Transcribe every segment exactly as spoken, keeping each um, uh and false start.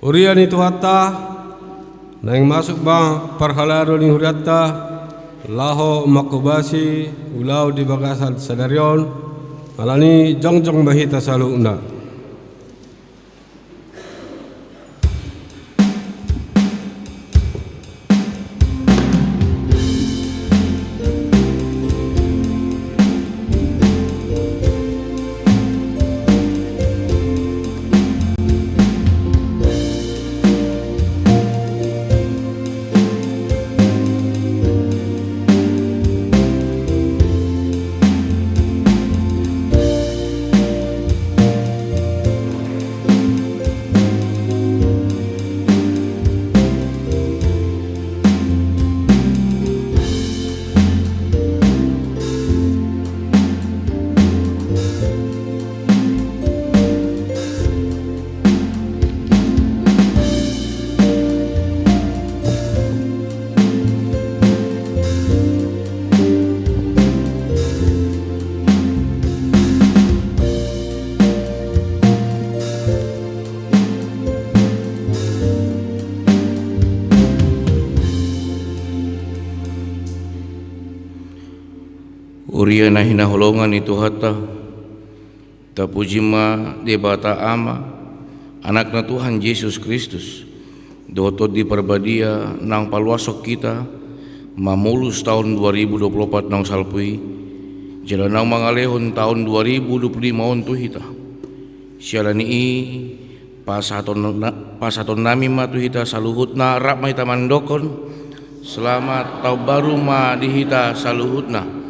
Huria ni Tuhanta, naeng masuk ma parhalado ni hurianta laho manghobasi ulaon di bagasan sadari on, alani jongjong ma hita saluhutna. Huria na hinaholongan ni Tuhanta, tapuji ma Debata Ama, Anakna Tuhan Jesus Kristus, dohot Tondi Parbadia naung paluashon hita mamolus taon dua ribu dua puluh opat naung salpu i, jala naung mangalehon taon dua ribu dua puluh lima on tu hita. Siala ni i, pasahaton na-, pasahatonnami ma tu hita saluhutna, rap ma hita mandokhon: Selamat Taon Baru ma di hita saluhutna.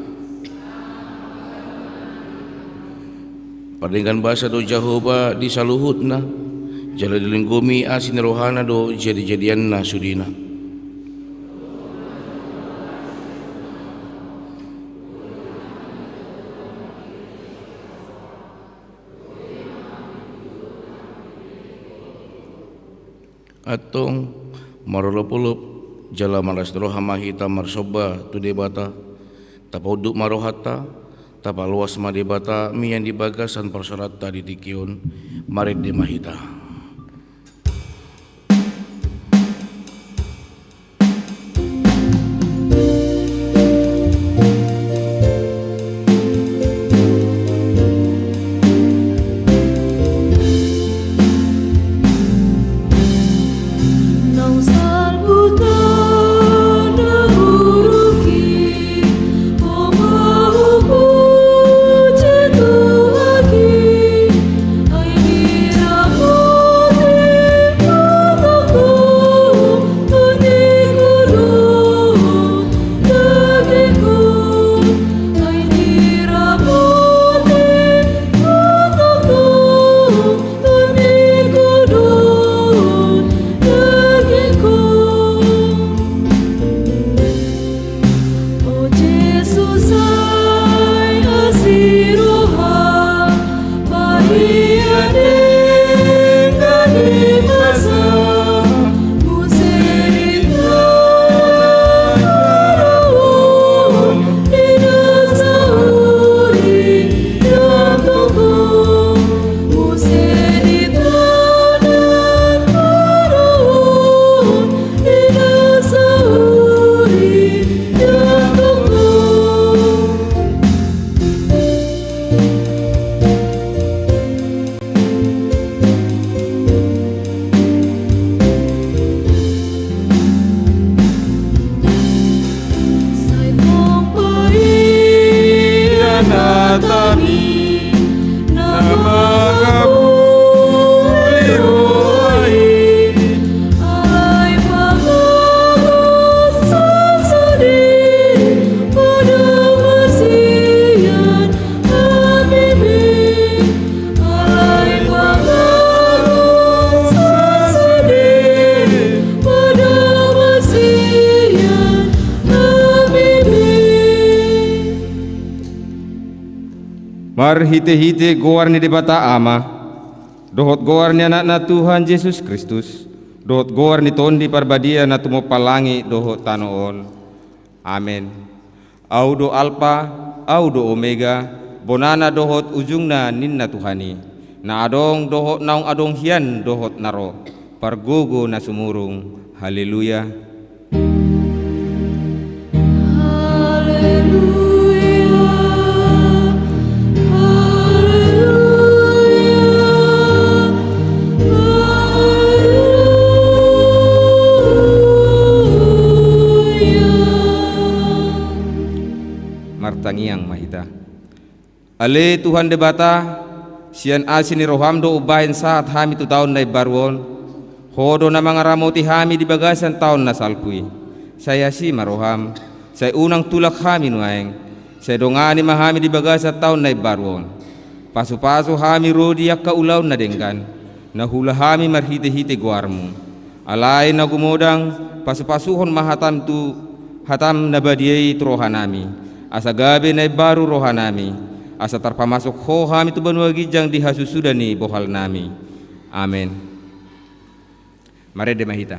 Pardenggan basa do Jahowa di saluhutna, jala dilinggomi asi ni rohana do jadijadianna sudena. Antong, marolopolop jala marlas ni roha ma hita marsomba tu Debata. Tapaunduk ma rohanta, tapaluas ma Debata mian di bagasan parsaoranta di tingki on. Marende ma hita. Marhitehite goar ni Debata Ama, dohot goar ni Anakna Tuhan Jesus Kristus, dohot goar ni Tondi Parbadia na tumompa langit dohot tano on. Amen. Ahu do Alpa, Ahu do Omega, bonana dohot ujungna, ninna Tuhan i, na adong dohot naung adong hian dohot na ro. Pargogo na sumurung. Haleluya. Haleluya. Haleluya. Haleluya. Martangiang ma hita. Ale Tuhan Debata, sian asi ni roham do umbahen sahat hami tu taon na imbaru on. Ho do na mangaramoti hami di bagasan taon na salpu i. Sai asi ma roham, sai unang tulak hami nuaeng. Sai dongani ma hami di bagasan taon na imbaru on. Pasupasu hami ro di angka ulaon na denggan, na huula hami marhitehite goarmu. Alai na gumodang, pasupasuhon ma hatam tu, hatam na badia i tu rohanami, asa gabe na imbaru rohanami, asa tarpamasuk ho hami tu banua ginjang di hasusuda ni bohalnami. Amen. Marende ma hita.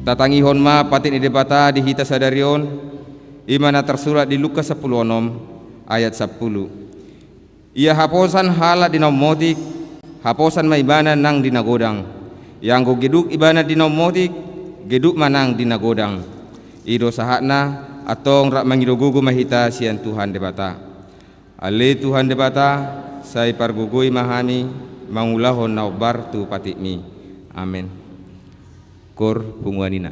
Tatangihon ma patik ni Debata di hita sadari on, i ma na tarsurat di Lukas sampulu onom ayat sampulu. Ia haposan halak di na ummotik, haposan ma ibana nang di na godang. Ianggo geduk ibana di na ummotik, geduk ma nang di na godang. I do sahatna, antong rap mangido gogo ma hita sian Tuhan Debata. Ale Tuhan Debata, sai pargogoi ma hami mangulahon na hombar tu patikmi. Amen. Koor punguan ina.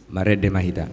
Marende ma hita.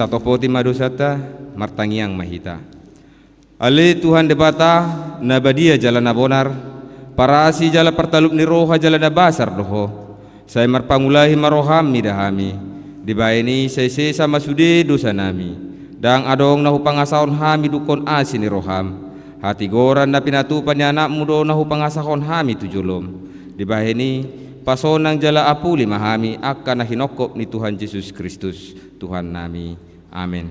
Tatopoti ma dosanta, martangiang ma hita. Ale Tuhan Debata, na badia jala na bonar, parasi jala partalup ni roha jala na basar do Ho. Sai marpangulahi ma roham mida hami. Dibahen i sai sesa ma sude dosanami. Ndang adong na hupangasahon hami dungkon asi ni roham. Hatigoran na pinatupa ni Anakmu do na hupangasahon hami tu jolom. Dibahen i, pasonang jala apuli ma hami angka na hinophop ni Tuhan Jesus Kristus, Tuhannami. Amen.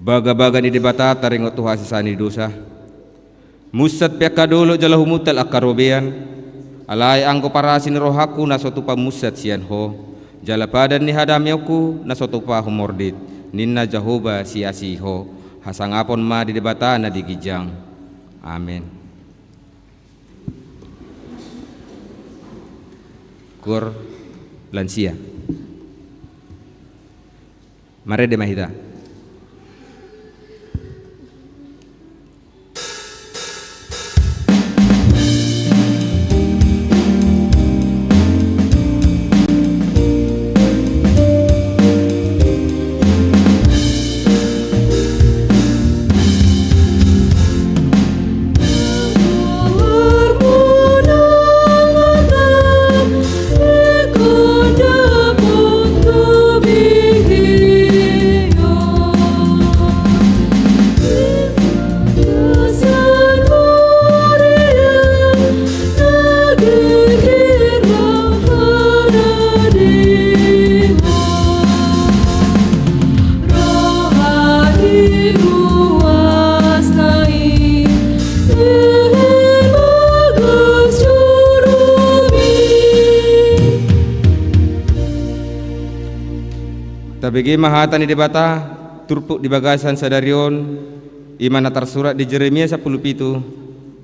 Bagabaga ni Debata taringot tu hasesaan ni dosa. Munsat pe angka dolok jala humuntal angka robean. Alai anggo parasi ni rohangku na so tupa munsat sian Ho, jala padan ni hadameonku na so tupa humordit, ninna Jahowa siasi Ho. Hasangapon ma di Debata na di ginjang. Amen. Koor lansia. Marende ma hita. Tabege ma hata ni Debata, turpuk di bagasan sadari on, i ma na tarsurat di Jeremia sampulu pitu,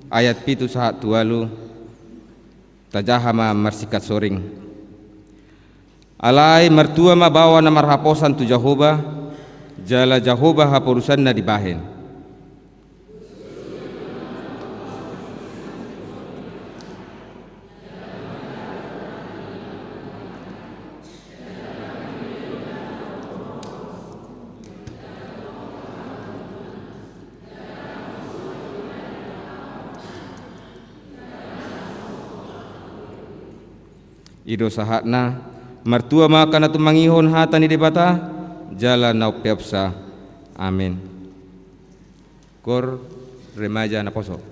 ayat pitu sahat tu ualu. Tajaha ma marsingkat soring. Alai martua ma baoa na marhaposan tu Jahowa, jala Jahowa haporusanna dibahen. I do sahatna. Martua ma angka na tumangihon hata ni Debata, jala na umpeopsa. Amen. Koor remaja naposo.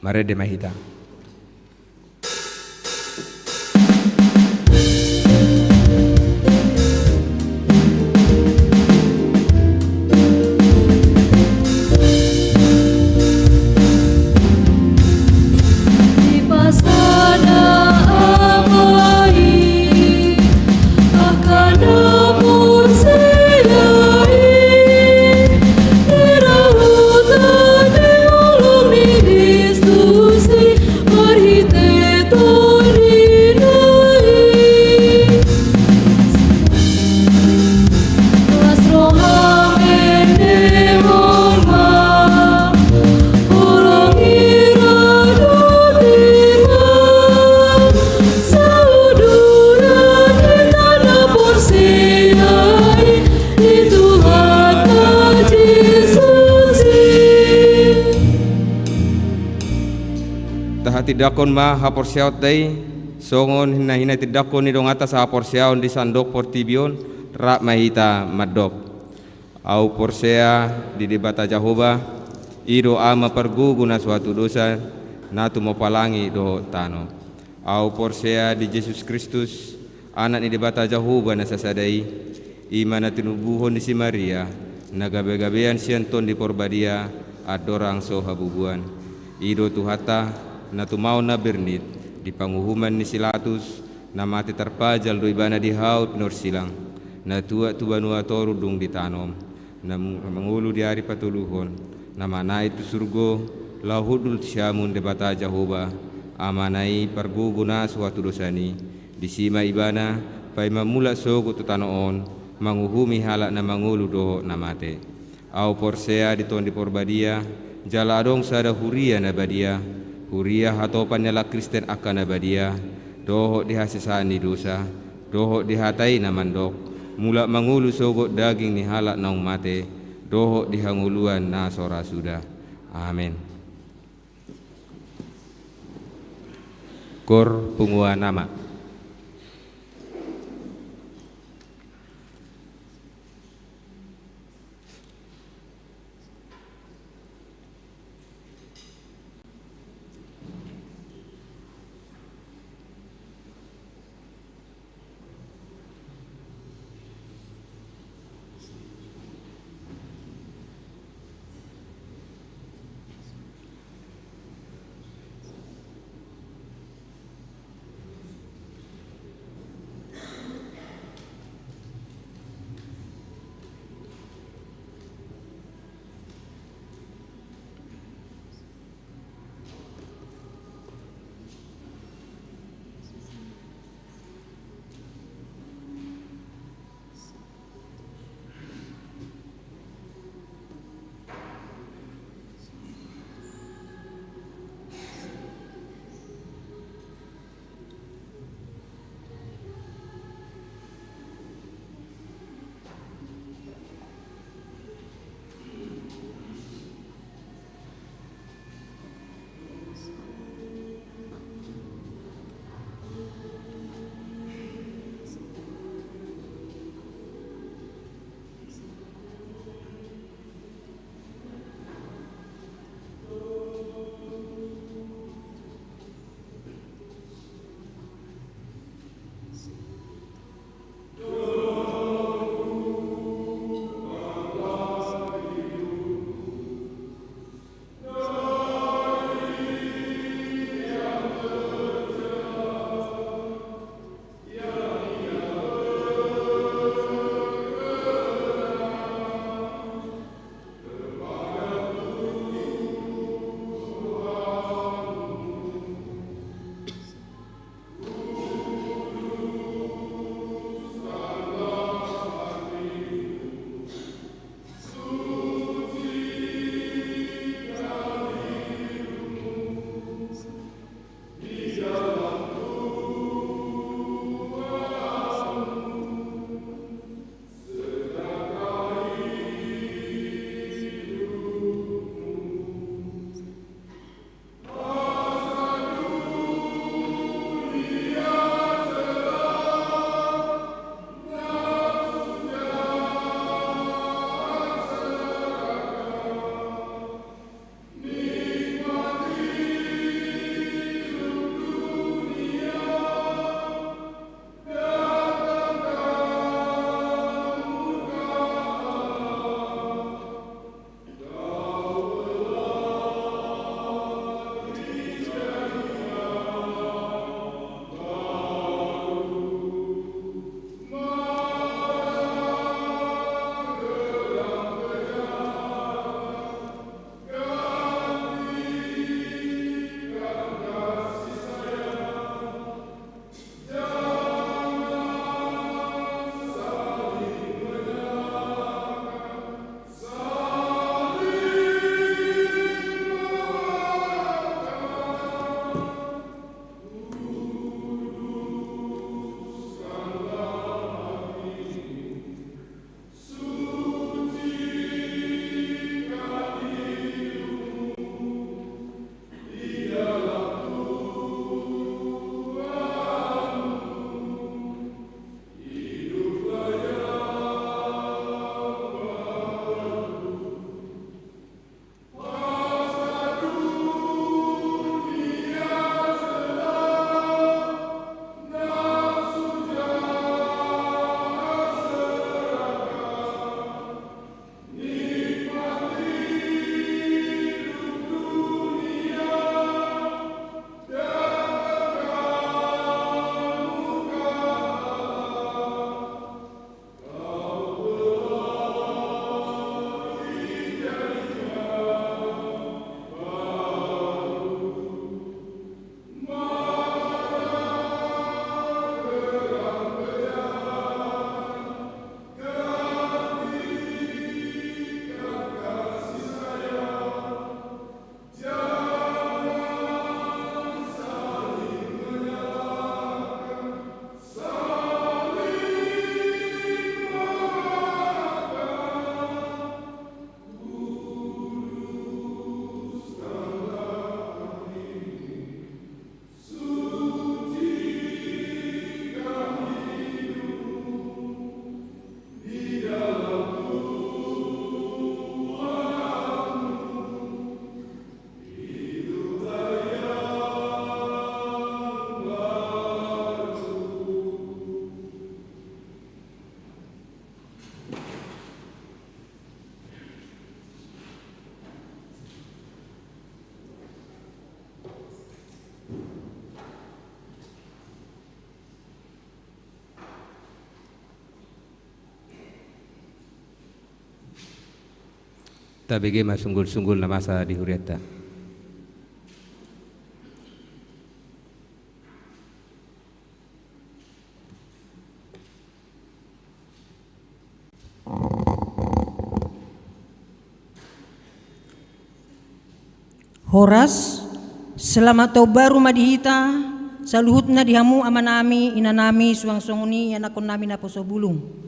Marende ma hita. Tahatindangkon ma haporseaonta i, songon na hinatindangkon ni donganta sahaporseaon di sandok portibi on, rap ma hita mandok. Ahu porsea di Debata Jahowa, i do Ama pargogo na so hatudosan, na tumompa langit dohot tano. Ahu porsea di Jesus Kristus, Anak ni Debata Jahowa na sasada i, i ma na tinubuhon ni si Maria, na gabegabean sian Tondi Porbadia, andorang so habubuan. I do Tuhanta, na tumaon na bernit, di panguhuman ni si Latus, na mate tarpajal do ibana di hau pinorsilang, na tuat tu banua toru dung di tano on, na mu-, mangolu di ari patoluhon, na manaek tu surgo, laho hundul tu siamun Debata Jahowa, Amana i pargogo na so hatudosan i, disi ma ibana, paima mulak sogot tu tano on, manguhumi halak na mangolu dohot na mate. Ahu porsea di Tondi Porbadia, jala adong sada huria na badia, huria hatopan ni halak Kristen angka na badia, dohot di hasesaan ni dosa, dohot di hata i na mandok, mulak mangolu sogot daging ni halak naung mate, dohot di hangoluan na so ra suda. Amen. Kor punguan ama. Tabege ma sunggul-sunggul na masa di hurianta. Horas, selamat taon baru ma di hita saluhutna, di hamu amanami, inanami, suang songon i anakkonnami naposo bulung.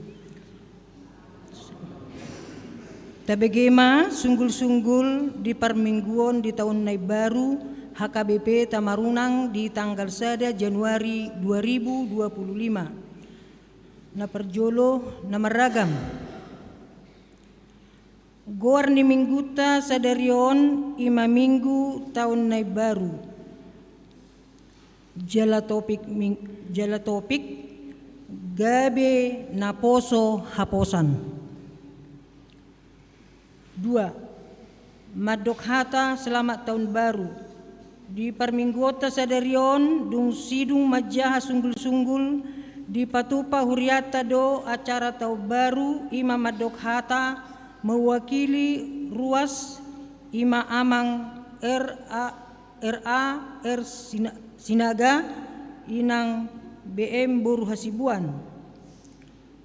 Tabege ma sunggul-sunggul di parmingguon di taon na imbaru H K B P Tamarunang di tanggal sada Januari dua ribu dua puluh lima. Na parjolo, na marragam. Goar ni minggunta sadari on i ma minggu taon na imbaru. Jala topik ming-, jala topik, gabe naposo haposan. Dua, mandok hata selamat taon baru. Di parmingguonta sadari on, dung sidung manjaha sunggul-sunggul, dipatupa hurianta do acara taon baru, i ma mandok hata mewakili ruas, i ma amang R A, R A R Sina-, Sinaga, inang B M boru Hasibuan.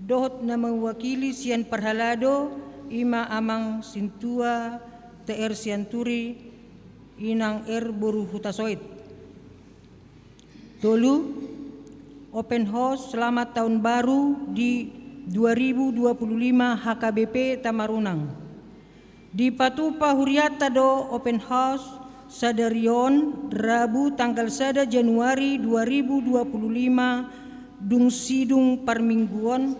Dohot na mewakili sian parhalado, i ma amang sintua T R Sianturi, inang R boru Hutasoit. Tolu, open house selamat taon baru di dua ribu dua puluh lima H K B P Tamarunang. Dipatupa hurianta do open house sadari on, Rabu tanggal sada Januari dua ribu dua puluh lima, dung sidung parmingguon,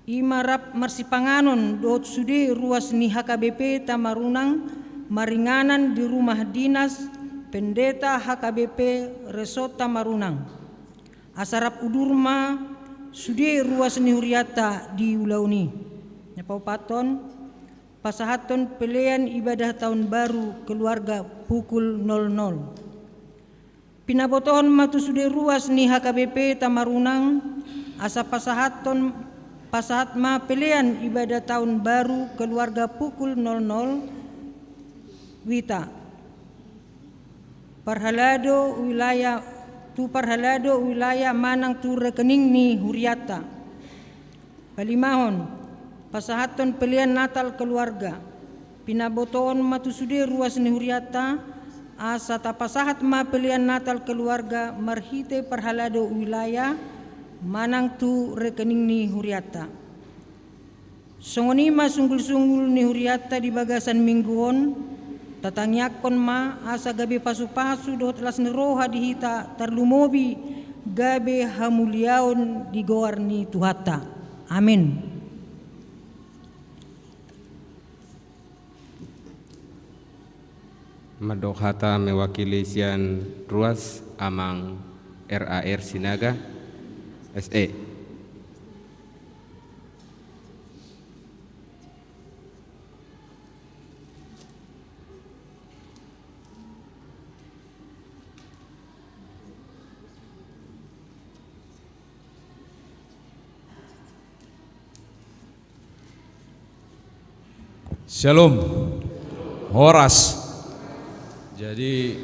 i ma rap marsipanganon dohot sude ruas ni H K B P Tamarunang maringanan di rumah dinas pendeta H K B P Resort Tamarunang. Asa rap udur ma sude ruas ni hurianta di ulaon i. Na paopathon, pasahathon pelean ibadah taon baru keluarga pukul nol nol. Pinabotohon ma tu sude ruas ni H K B P Tamarunang, asa pasahathon, pasahat ma pelean ibadah taon baru keluarga pukul nol nol, wita. Parhalado wilayah, tu parhalado wilayah manang tu rekening ni hurianta. Palimahon, pasahathon pelean Natal keluarga. Pinabotohon ma tu sude ruas ni hurianta, asa tapasahat ma pelean Natal keluarga marhite parhalado wilayah manang tu rekening ni hurianta. Songon i ma sunggul-sunggul ni hurianta di bagasan minggu on, tatangiangkon ma asa gabe pasu-pasu dohot las ni roha di hita, tarlumobi gabe hamuliaon di goar ni Tuhanta. Amin. Mandok hata mewakili sian ruas, amang R A R Sinaga, S E. Syalom. Horas. Jadi,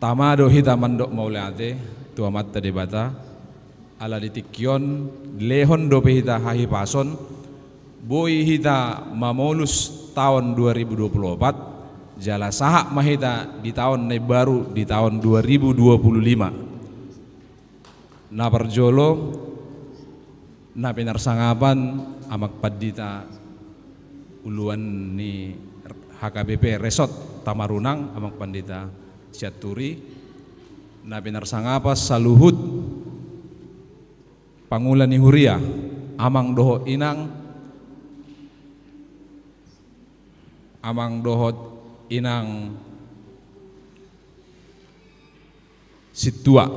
tama do hita mandok mauliate tu Amanta Debata, ala di tingki on dilehon dope hita hahipason, boi hita mamolus taon dua ribu dua puluh opat, jala sahat ma hita di taon na imbaru di taon dua ribu dua puluh lima. Na parjolo, na pinarsangapan amang pandita uluan ni H K B P Resort Tamarunang, amang pandita Sianturi, na pinarsangapan saluhut pangula ni huria, amang dohot inang, amang dohot inang sintua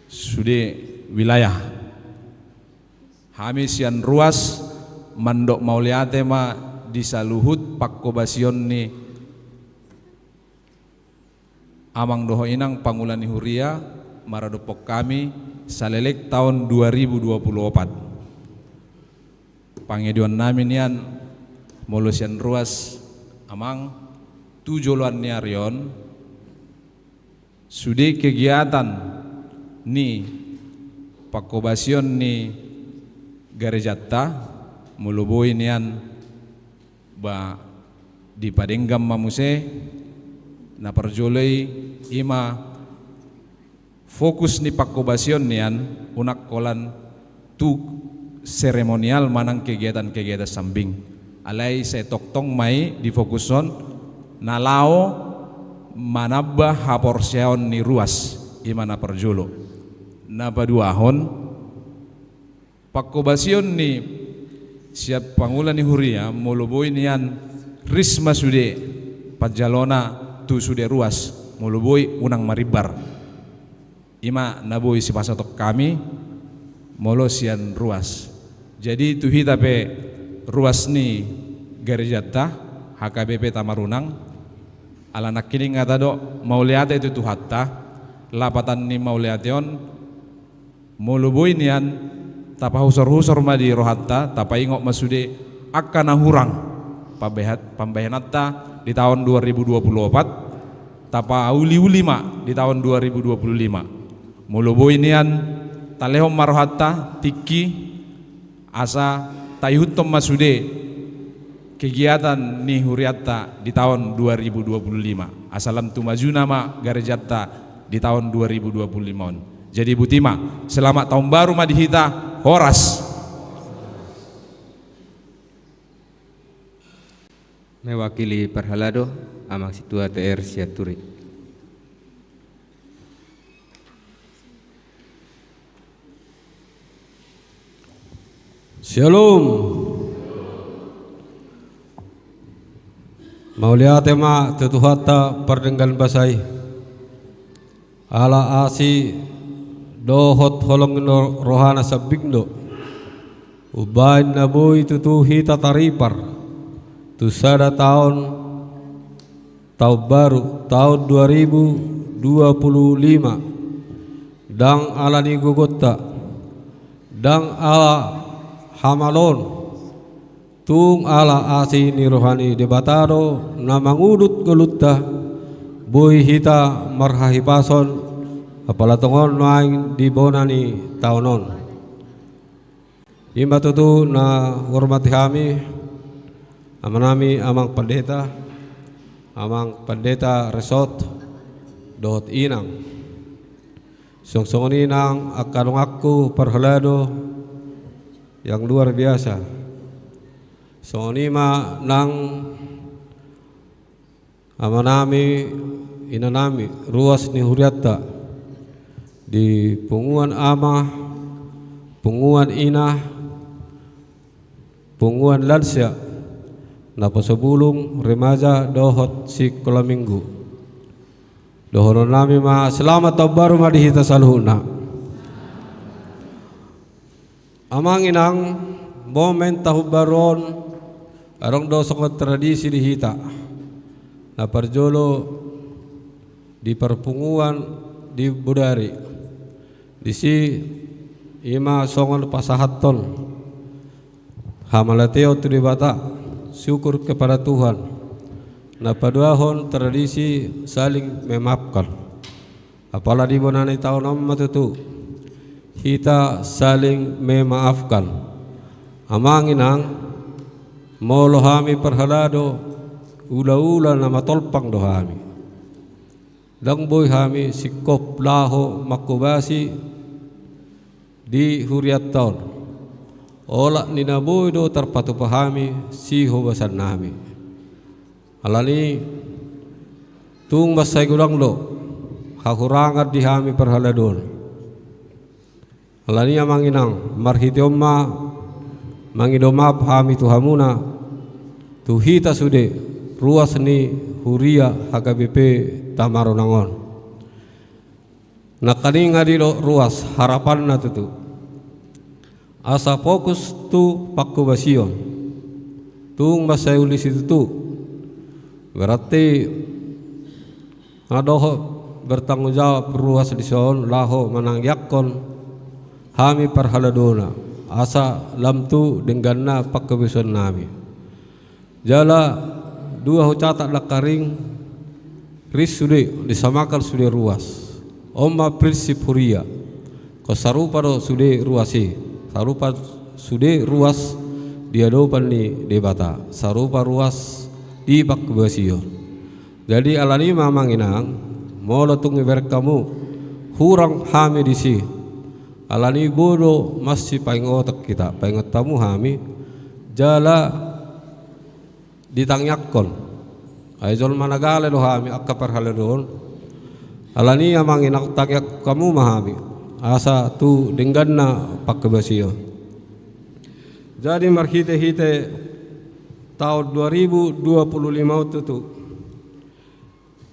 sude wilayah. Hami sian ruas mandok mauliate ma di saluhut pangkobasion ni amang dohot inang pangula ni huria maradophon hami saleleng taon dua ribu dua puluh opat. Pangidoan nami nian, Molo sian ruas, Amang, tu joloan ni ari on, sude kegiatan ni pangkobasion ni garejanta, molo boi nian ba dipadenggan ma muse. Na parjolo i, i ma fokus ni pangkobasion nian, unang holan tu seremonial manang kegiatan-kegiatan sambing. Alai sai tongtong ma i difokushon na laho manamba haporseaon ni ruas, i ma na parjolo. Na paduahon, pangkobasion ni sian pangula ni huria, molo boi nian ris ma sude panjalona tu sude ruas, molo boi unang marimbar. I ma na boi sipasahaton hami molo sian ruas. Jadi tu hita pe ruas ni garejanta, H K B P Tamarunang, ala nangkining hata do mauliate tu Tuhanta, lapatan ni mauliate on, molo boi nian, tapahusor-husor ma di rohanta, tapaingot ma sude angka na hurang pambahen-, pambahenanta di taon dua ribu dua puluh opat, tapauli-uli ma di taon dua ribu dua puluh lima. Molo boi nian, talehon ma rohanta tingki, asa taihuthon ma sude kegiatan ni hurianta di taon dua ribu dua puluh lima. Asa lam tu majuna ma garejanta di taon dua ribu dua puluh lima on. Jadi boti ma, selamat tahun baru ma di hita, horas. Mewakili parhalado, Amang Sintua T R Sianturi. Syalom. Mauliate ma tu Tuhanta pardenggan basa i. Ala asi dohot holong ni rohana sambing do umbahen na boi tutu hita taripar tu sada taon, taon baru, taon dua ribu dua puluh lima. Ndang ala ni gogonta, ndang ala hamaloon, tung ala asi ni roha ni Debata do na mangudut ngolunta, boi hita marhahipason, apala tongon nuaeng di bona ni taon on. I ma tutu na huhormati hami, amanami Amang Pandeta, Amang Pandeta Resort, dohot inang. Song-, songon i nang angka donganku parhalado yang luar biasa. Songon i ma nang amanami, inanami, ruas ni hurianta, di punguan ama, punguan ina, punguan lansia, naposobulung, remaja, dohot sikola minggu. Dohononnami ma, selamat tahun baru ma di hita saluhutna. Amang inang, momen tahun baru on, adong do songon tradisi di hita. Na parjolo di parpunguan di Bodari. Disi i ma songon pasahathon hamauliateon tu Debata, syukur kepada Tuhan. Na paduahon tradisi saling memaafkan. Apala di bona ni taon on ma tutu hita saling memaafkan. Amang inang, molo hami parhalado, ula-ula na matolpang do hami. Ndang boi hami singkop laho mangkobasi di hurianta on. Olat ni na boi do tarpatupa hami sihobasannami. Alani tung mansai godang do hahurangan di hami parhalado on. Alani amang inang, marhite on ma mangido maaf hami tu hamuna, tu hita sude ruas ni huria H K B P Tamarunang on. Nangkaning adilo ruas harapanna tutu. Asa fokus tu pangkobasion. Tung mansai uli situtu. Berarti na dohot bertanggung jawab ruas dison laho manangihon hami parhaladona. Asa lam tu dengganna pangkobasionnami. Jala dua hucatat nangkaring, ris sude, disamakan sude ruas. On ma prinsip huria. Ingkon sarupa do sude ruas i, sarupa sude ruas di adopan ni Debata, sarupa ruas di panghobasion. Jadi alani i ma amang inang, molo tung ibereng hamu hurang hami disi, alani i boi do masipaingotan hita, paingot hamu hami, jala ditangiangkon. Ai jolma na gale do hami angka parhalado on. Alani i amang inang, tangiangkon hamu ma hami asa tu dengganna panghobasion. Jadi marhitehite taon dua ribu dua puluh lima on tutu,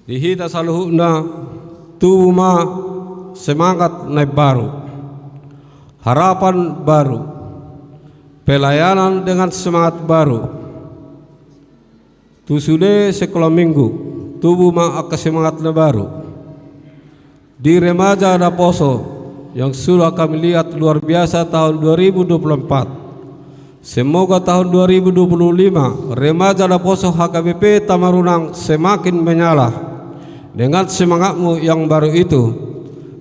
di hita saluhutna tubu ma semangat na imbaru, harapan baru, pelayanan dengan semangat baru. Tu sude sekolah minggu, tubu ma angka semangat na baru. Di remaja naposo yang sudah kami lihat luar biasa tahun dua ribu dua puluh empat. Semoga tahun dua ribu dua puluh lima, remaja naposo H K B P Tamarunang semakin menyala. Dengan semangatmu yang baru itu,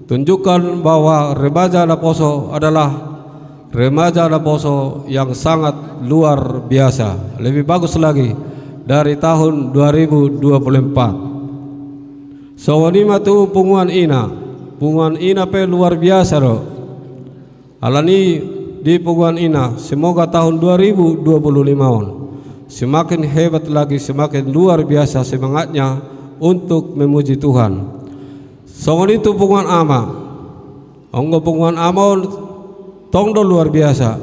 tunjukkan bahwa remaja naposo adalah remaja naposo yang sangat luar biasa, lebih bagus lagi dari tahun dua ribu dua puluh empat. Songon i ma tu punguan ina, punguan ina pe luar biasa do. Alani i di punguan ina, semoga tahun dua ribu dua puluh lima on semakin hebat lagi, semakin luar biasa semangatnya untuk memuji Tuhan. Songon i tu punguan ama. Anggo punguan ama on tong do luar biasa.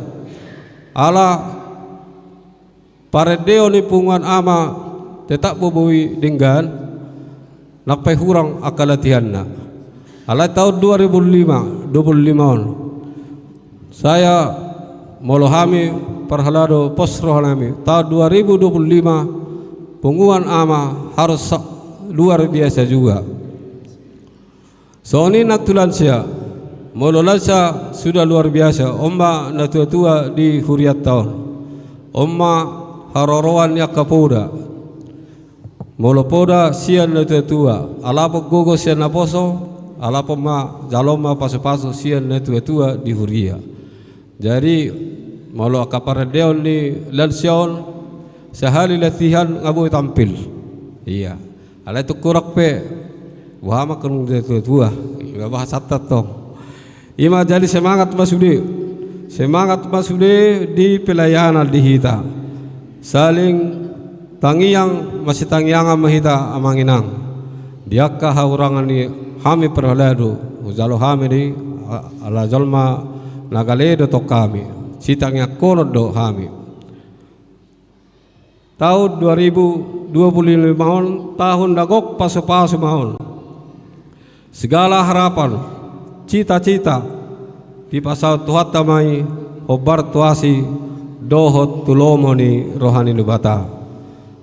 Ala parendeon ni punguan ama tetap do boi denggan, nang pe hurang angka latihanna. Alai taon dua ribu lima, dua puluh lima on, saya, molo hami parhalado pos rohanami, taon dua ribu dua puluh lima punguan ama harus sa-, luar biasa juga. Songon i nang tu lansia, molo lansia sudah luar biasa, on ma natuatua di hurianta on. On ma haroroan ni angka poda. Molo poda sian natuatua, alapon gogo sian naposo, alapon ma, jalo ma pasupasu sian natuatua di huria. Jadi, molo angka parendeon ni lansia on, sahali latihan nga boi tampil. Ia. Alai tung hurang pe, boha ma angka na tuatua. Ima bahasanta tong. Ima jadi semangat ma sude. Semangat ma sude di pelayanan di hita. Saling tangiang, masitangiangan ma hita amang inang. Di angka hahurangan ni hami parhalado, hujalo hami di, a-, ala jolma na gale do tong hami. Sitangiangkonon do hami. Taon dua ribu dua puluh lima on, taon na gok pasupasu ma on. Segala harapan, cita-cita, dipasaut Tuhanta ma i hombar tu asi dohot tu lomo ni roha ni Debata.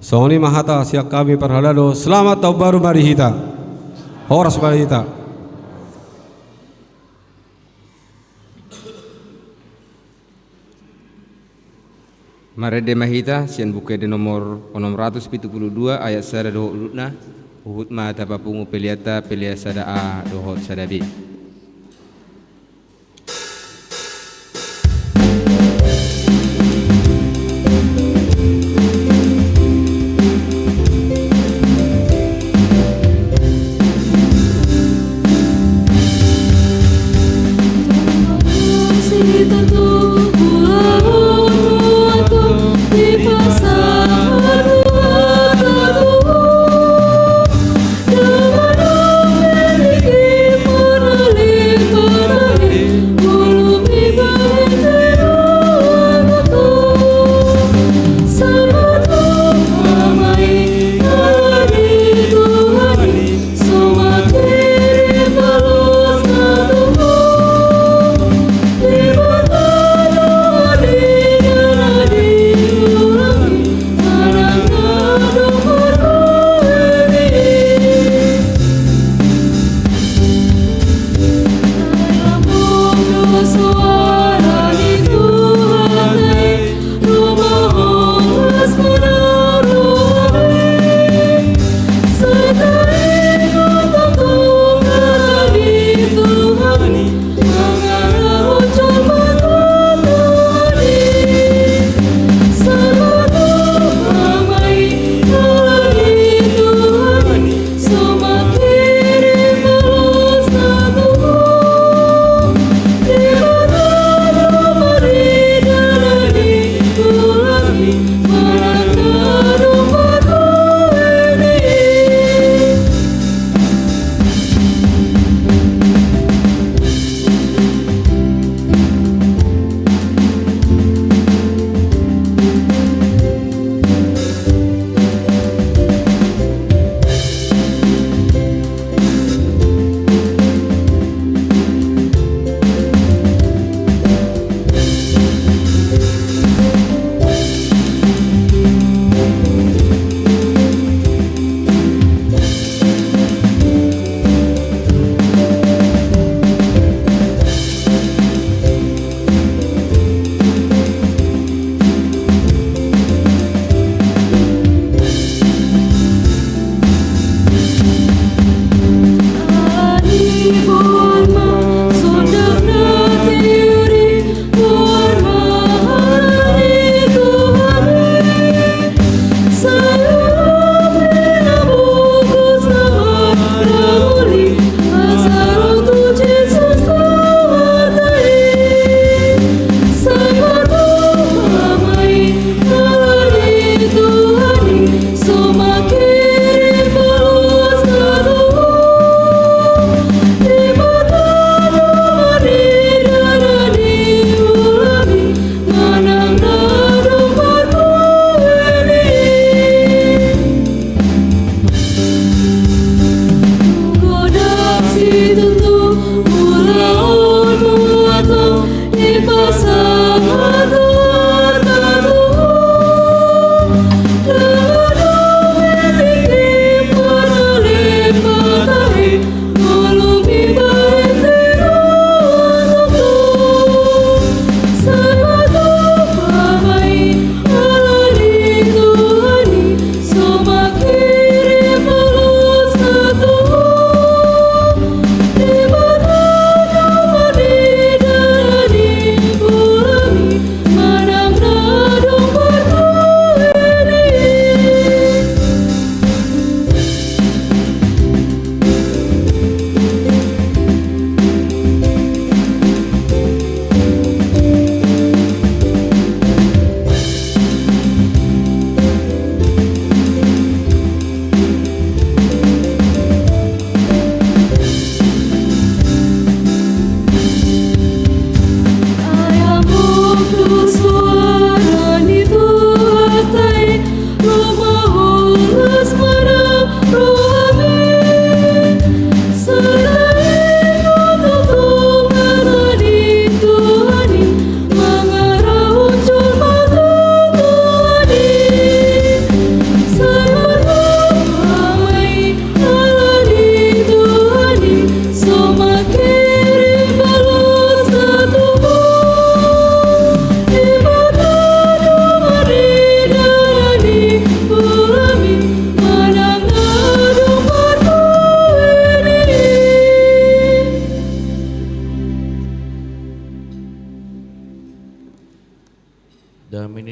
Songon i ma hata sian hami parhalado, selamat taon baru ma di hita. Horas ma di hita. Marende ma hita sian Buku Ende nomor onom ratus pitu pulu dua, ayat sada dohot ualuna. Huhut ma tapapungu peleanta, pelea sada A dohot sada B.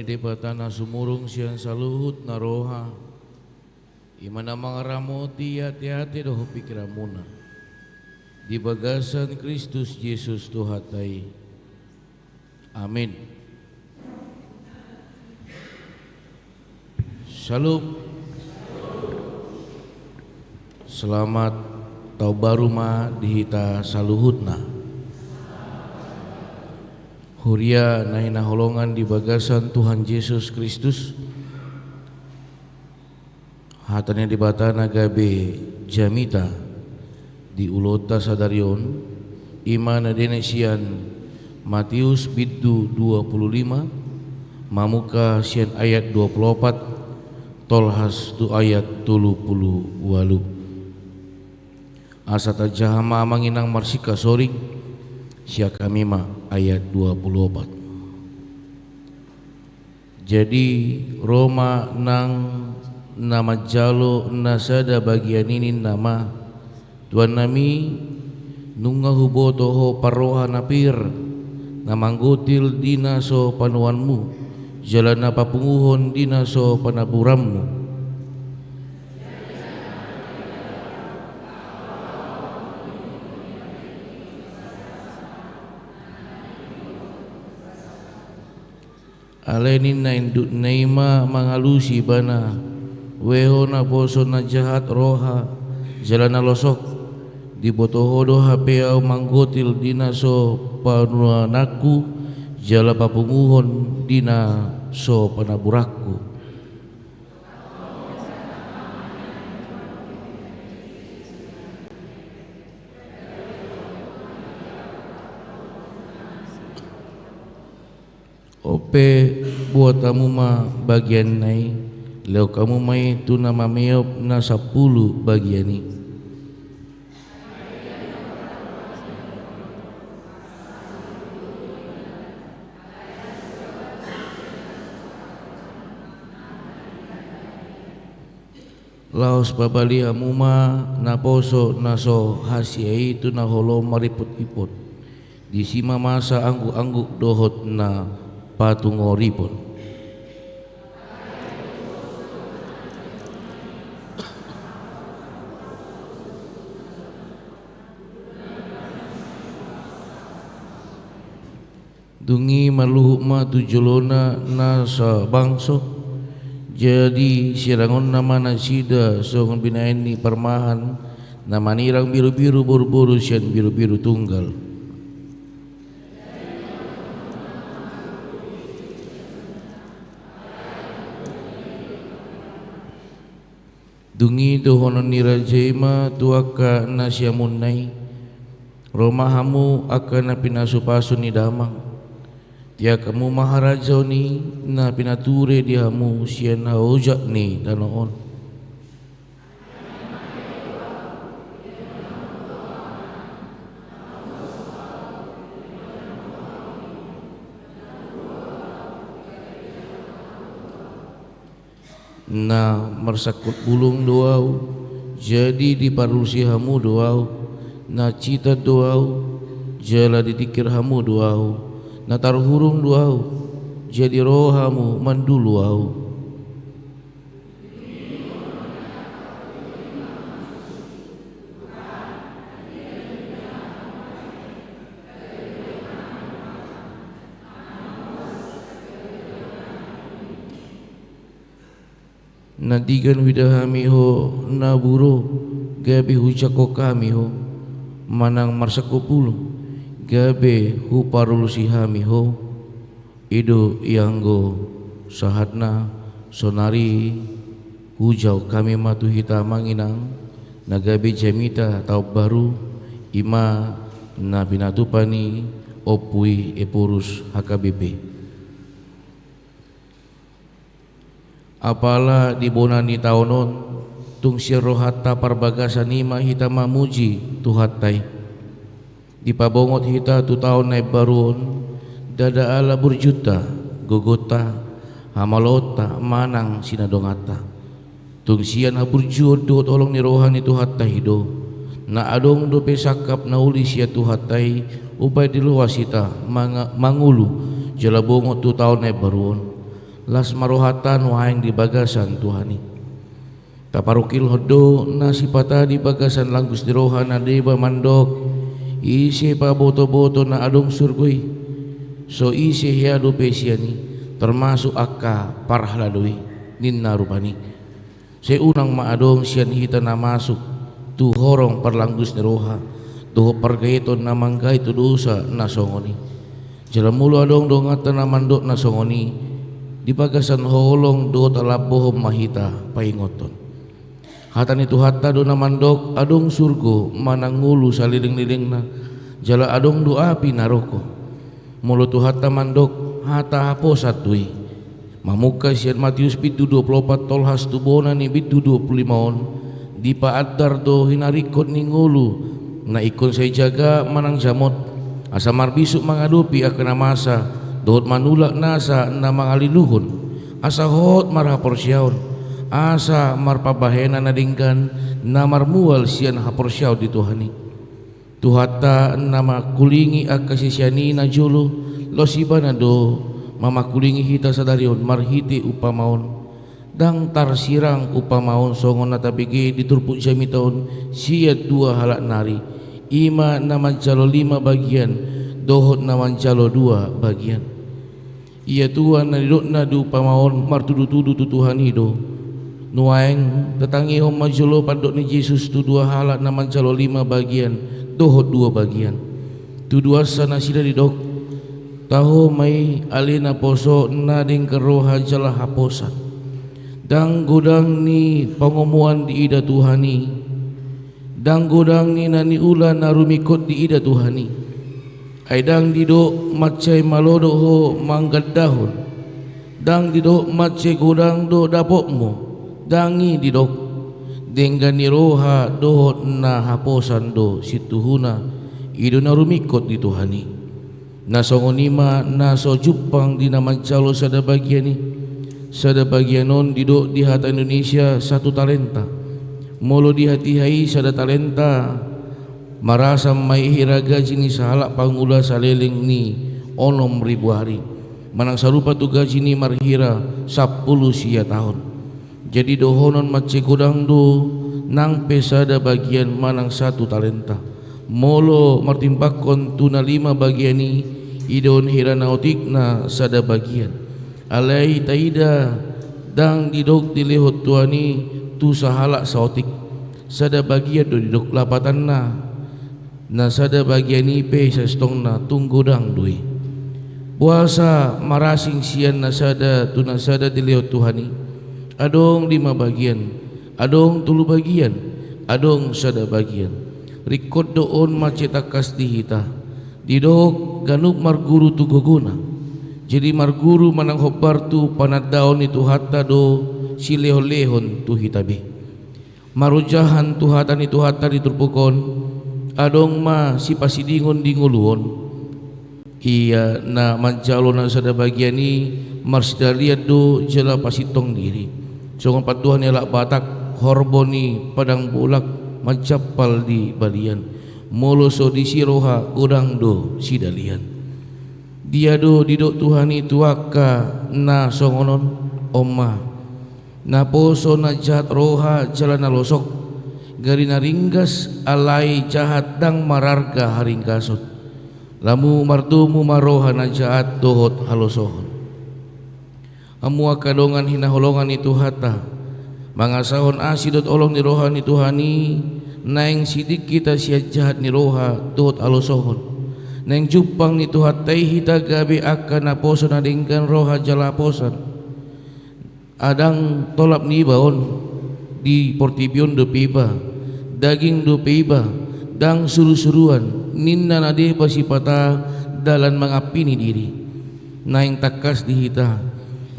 Debata na sumurung sian saluhut na roha, i ma na mangaramoti ateate dohot pingkiranmuna di bagasan Kristus Jesus Tuhanta i. Amin. Syalom. Selamat taon baru ma di hita saluhutna. Huria na hinaholongan di bagasan Tuhan Jesus Kristus, hata ni Debata na gabe jamita di ulaonta sadari on, i ma na dienet sian Matius bindu dua pulu lima, mamungka sian ayat dua pulu opat, tolhas tu ayat tolu pulu ualu. Asa tajaha ma amang inang marsingkat soring, sian hami ma ayat dua pulu opat. Jadi, ro ma nang na manjalo na sada bagian i ninna ma, Tuannami, nunga huboto ho parroha na pir, na manggotil di na so panuanmu, jala na papunguhon di na so panaburanmu. Alai ninna indukna i ma mangalusi ibana, "Weho naposo na jahat roha, jala na losok, diboto ho do hape ahu manggotil di na so panuananku, jala papunguhon di na so panaburanku." On pe, buat hamu ma bagianna i, lehon hamu ma i tu na mameop na sampulu bagian i. Laos pabali hamu ma naposo na so hasea i tu na holom maripot-ipot. Disi ma masa angguk-angguk dohot na patungoripon. Dung i marluhut ma tu jolona na sabangso, jadi sirangonna ma nasida songon binaen ni parmahan na manirang birubiru boruboru sian birubiru tunggal. Dung i dohonon ni raja i ma tu angka na siamunna i, "Ro ma hamu angka na pinasupasu ni damang, tiak hamu ma harajaon i na pinature di hamu sian haojak ni tano on." Na marsangkut bulung do ahu, jadi diparusi hamu do ahu, na citan do ahu, jala ditingkir hamu do ahu, na tarhurung do ahu, jadi ro hamu mandulu ahu. Na denggan huida hami ho na buru, gabe hujangkon hami ho, manang marsangkut bulung, gabe huparusi hami ho. I do ianggo sahatna, saonari hujangkon hami ma tu hita amang inang, na gabe jamita taon baru, i ma na pinatupa ni ompu i Ephorus H K B P. Apala di bona ni taon on, tung sian rohanta parbagasan i ma hita mamuji Tuhanta i. Dipabongot hita tu taon na imbaru on, ndada ala burjunta, gogonta, hamaloonta, manang sinadonganta. Tung sian haburjuon dohot holong ni roha ni Tuhanta i do, na adong dope sangkap na uli sian Tuhanta i, umbahen diloas hita manga-, mangolu, jala bongot tu taon na imbaru on. Las ma rohanta nuaeng di bagasan Tuhan i. Taparungkilhon do nasipata di bagasan langgus ni roha na deba mandok: Ise pabotoboto na adong surgo i? So ise hea dope sian i, termasuk angka parhalado i, ninna rupani. Sai unang ma adong sian hita na masuk tu horong parlanggus ni roha dohot pargaeton na manggait tu dosa na songon i. Jala molo adong donganta na mandok na songon i, di bagasan holong dohot alambohon ma hita paingothon. Hata ni Tuhanta do na mandok: Adong surgo manang ngolu salelenglelengna, jala adong do api naroko. Molo Tuhanta mandok, hata haposan do i. Mamungka sian Matius bindu dua pulu opat tolhas tu bona ni bindu dua pulu lima on, dipaandar do hinaringkot ni ngolu na ingkon sai jaga manang jamot, asa marbisuk mangadopi angka na masa dohot manulak nasa na mangaliluhon, asa hot marhaporseaon, asa marpambahenan na denggan na marmual sian haporseaon di Tuhan i. Tuhanta na mangkulingi angka sisean i najolo, laos Ibana do mamangkulingi hita sadari on marhite umpama on. Ndang tarsirang umpama on songon na tabege di turpuk jamita on sian dua halak nari, i ma na manjalo lima bagian dohot na manjalo dua bagian. Ia tuan, na nidokna di umpama on martudutudu tu Tuhan i do. Nuaeng tatangihon ma jolo pandok ni Jesus tu dua halak na manjalo lima bagian dohot dua bagian. Tuduansa nasida didok: Taho ma i ale naposo na denggan roha jala haposan. Ndang godang ni pangomoan diida Tuhan i. Ndang godang ni na niula na rumingkot diida Tuhan i. Ai ndang didok mansai malo do ho manggandahon. Ndang didok mansai godang do dapotmu. Ndang i didok. Denggan ni roha dohot na haposan do situhuna, i do na rumingkot di Tuhan i. Na songon i ma na so jumpang di na manjalo sada bagian i. Sada bagian on didok di hata Indonesia satu talenta. Molo di hatiha i sada talenta, marasam ma i hira gaji ni sahalak pangula saleleng ni onom ribu ari, manang sarupa tu gaji ni marhira sampulu sia taon. Jadi dohonon mansai godang do nang pe sada bagian manang satu talenta. Molo martimbangkon tu na lima bagian i, idaon hira na otikna sada bagian. Alai taida, ndang didok dilehon Tuhan i tu sahalak saotik. Sada bagian do didok lapatanna. Na sada bagian i pe sasintongna tung godang do i. Boasa marasing sian na sada tu na sada dilehon Tuhan i? Adong lima bagian, adong tolu bagian, adong sada bagian. Ringkot do on mansai tangkas di hita. Didok ganup marguru tu gogona. Jadi marguru manang hombar tu panandaon ni Tuhanta do silehonlehon tu hita be. Marojahan tu hata ni Tuhanta di turpuk on, adong ma sipasidingon di ngolu on. Ia na manjalo na sada bagian i marsidalian do jala pasintong diri. Songon pandohan ni halak Batak, horbo ni padang bolak manjampal di balian. Molo so disi roha godang do sidalian. Dia do didok Tuhan i tu angka na songon on? On ma. Naposo na jahat roha jala na losok, gari na ringgas alai jahat ndang mararga haringgason. Lamu mardomu ma roha na jahat dohot halosohon. Hamu angka dongan hinaholongan ni Tuhanta, mangasahon asi dohot holong ni roha ni Tuhan i, naeng siding hita sian jahat ni roha dohot halosohon. Naeng jumpang ni Tuhanta i hita gabe angka naposo na denggan roha jala haposan. Ndang tolap niba on, di portibi on dope iba, daging dope iba, ndang surusuruan, ninna na deba sipata dalan mangampini diri. Naeng tangkas di hita,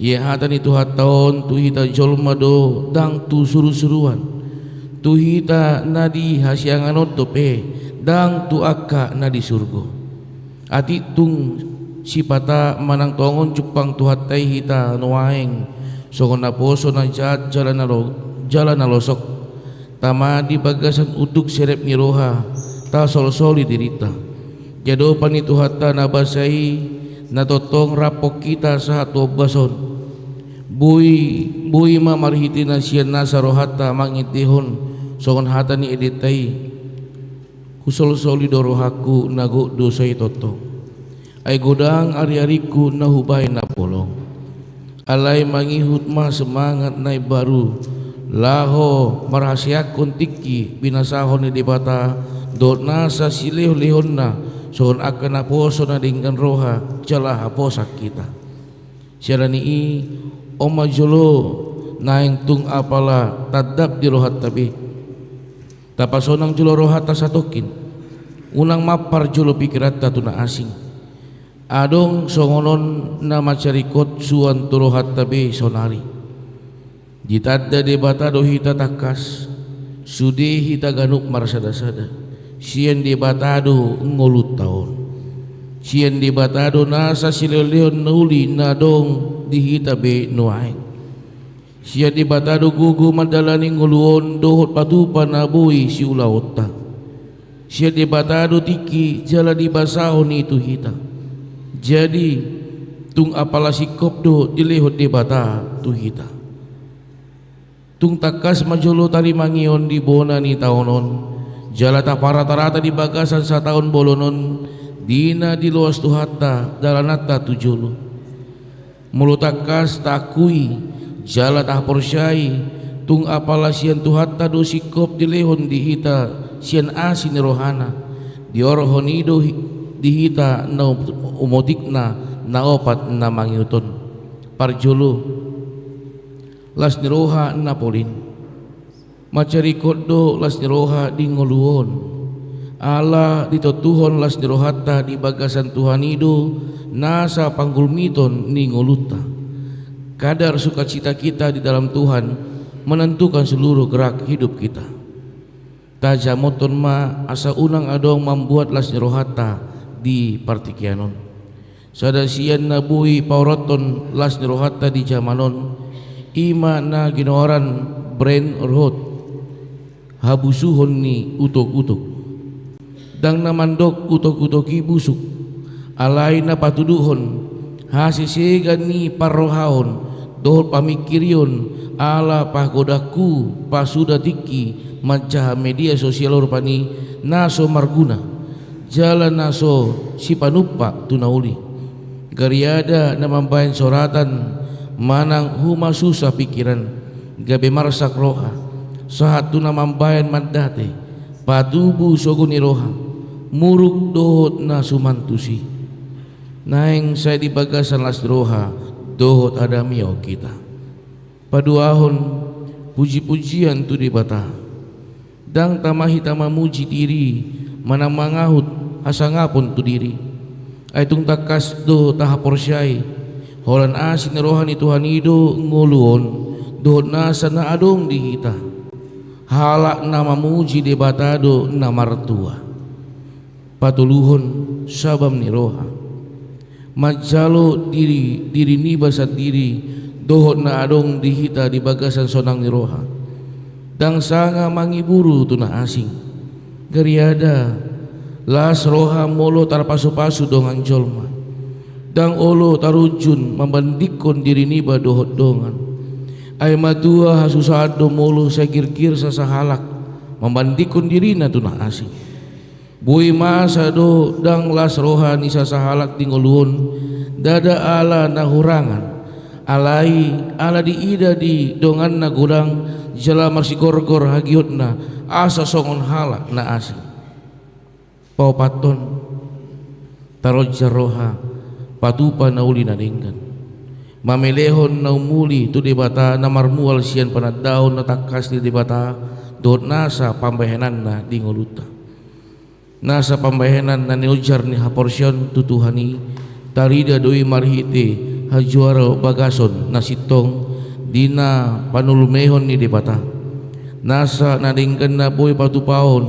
ia hata ni Tuhanta on tu hita jolma do ndang tu surusuruan, tu hita na di hasiangan on dope, ndang tu angka na di surgo. Atik tung sipata manang tongon jumpang Tuhanta i hita nuaeng, songon naposo na jahat jala na lo-, jala na losok, tama di bagasan unduk serep ni roha, tasolsoli dirinta. Di adopan ni Tuhanta na basa i, na tongtong raphon hita sahat tu ombas on. Boi, boi ma marhite na sian nasa rohanta mangendehon songon hata ni endenta i. Husolsoli do rohangku na gok dosa i tongtong. Ai godang ariaringku na hubahen na bolong. Alai mangihut ma semangat na imbaru, laho marhaseanghon tingki pinasahon ni Debata dohot nasa silehonlehonna, songon angka naposo na denggan roha jala haposan hita. Siala ni i, on ma jolo naeng tung apala tandap di rohanta be. Tapasonang jolo rohanta satongkin. Unang mampar jolo pikiranta tu na asing. Adong songon on na mansai ringkot suan tu rohanta be saonari. Ditanda Debata do hita tangkas, sude hita ganup marsadasada. Sian Debata do ngolunta on. Sian Debata do nasa silehonlehon na uli na adong di hita be nuaeng. Sian Debata do gogo mandalani ngolu on dohot patupa na boi siulaonta. Sian Debata do tingki jala dibasahon i tu hita. Jadi, tung apala singkop do dilehon Debata tu hita. Tung tangkas ma jolo tarimangion di bona ni taon on, jala taparatarata di bagasan sataon bolon on, di na diloas Tuhanta dalananta tu jolo. Molo tangkas taakui jala tahaporseai, tung apala sian Tuhanta do singkop dilehon di hita sian asi ni rohana, diorhon i do hi-, di hita na um-, umotikna na opat na mangihut on. Parjolo, las ni roha na polin. Mansai ringkot do las ni roha di ngolu on. Ala ditontuhon las ni rohanta di bagasan Tuhan i do nasa panggulmiton ni ngolunta. Kadar sukacita kita di dalam Tuhan menentukan seluruh gerak hidup kita. Tajamothon ma asa unang adong mambuat las ni rohanta di partingkian on. Sada sian na boi paorothon las ni rohanta di jaman on, i ma na ginoaran brain rot, habusuhon ni utokutok. Ndang na mandok utokutok i busuk, alai na patuduhon hasesegan ni parrohaon dohot pamingkirion, ala pagodanghu pasuda tingki manjaha media sosial, rupani na so marguna jala na so sipanumpak tu na uli. Gariada na mambahen soratan manang humasusa pingkiran, gabe marsak roha, sahat tu na mambahen mandate, patubu sogo ni roha, muruk dohot na suman tusi. Naeng sai di bagasan las ni roha dohot hadameon hita. Paduahon, pujipujian tu Debata. Ndang tama hita mamuji diri manang mangahut hasangapon tu diri. Ai tung tangkas do tahaporseai, holan asi ni roha ni Tuhan i do ngolu on dohot nasa na adong di hita. Halak na mamuji Debata do na martua. Patoluhon, sabam ni roha. Manjalo diri, diri niba sandiri dohot na adong di hita di bagasan sonang ni roha. Ndang sanga mangiburu tu na asing. Gariada, las roha molo tarpasupasu dongan jolma. Ndang olo tarunjun mambandingkon diri niba dohot dongan. Ai matua hasusaan do molo sai girgir sasahalak mambandingkon dirina tu na asing. Boi masa do ndang las roha ni sasahalak di ngolu on, ndada ala na hurangan, alai ala diida di donganna godang jala marsigorgor hagigotna asa songon halak na asing. Paopathon, taronjar roha patupa na uli na denggan, mamelehon na umuli tu Debata na marmual sian panandaon na tangkas ni Debata dohot nasa pambahenanna di ngolunta. Nasa pambahenan na nionjar ni haporseaon tu Tuhan i, tarida do i marhite hajuaro bagason na sintong di na panulmehon ni Debata. Nasa na denggan na boi patupaon,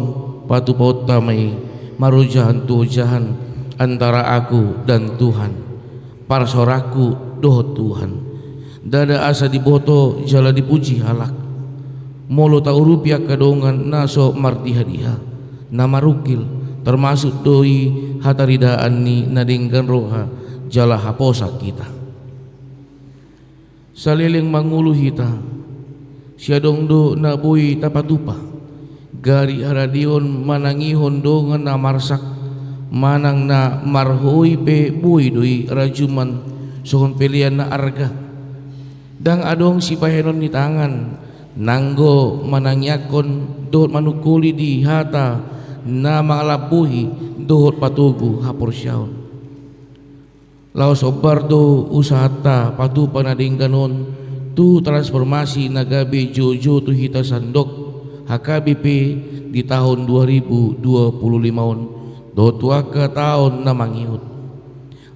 patupaonta ma i marojahan tu ojahan antara aku dan Tuhan. Parsorangku dohot Tuhan. Ndada asa diboto jala dipuji halak. Molo taurupi angka dongan na so mardihadiha, na marungkil, termasuk do i hataridaan ni na denggan roha jala haposan hita. Saleleng mangolu hita, sai adong do na boi tapatupa. Gari haradeon manangihon dongan na marsak, manang na marhoi pe boi do i rajuman songon pelean na arga. Ndang adong sibahenon ni tangan, nanggo manangiangkon dohot manungkoli di hata na mangalambohi dohot patogu haporseaon. Laos hombar do usahanta patupa na denggan on tu transformasi na gabe joujou tu hita sandok H K B P di taon dua ribu dua puluh lima on dohot tu angka taon na mangihut.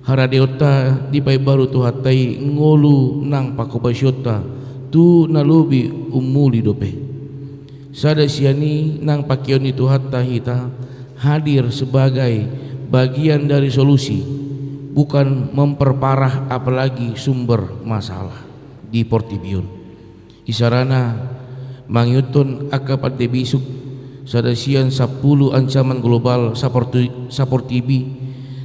Haradeonta dipaimbaru Tuhanta i ngolu nang panghobasionta tu na lobi umuli dope. Sada sian i nang pangkeon ni Tuhanta hita hadir sebagai bagian dari solusi, bukan memperparah apalagi sumber masalah di portibi on. Isarana mangihuthon angka pande bisuk, sada sian sampulu ancaman global saporti-, saportibi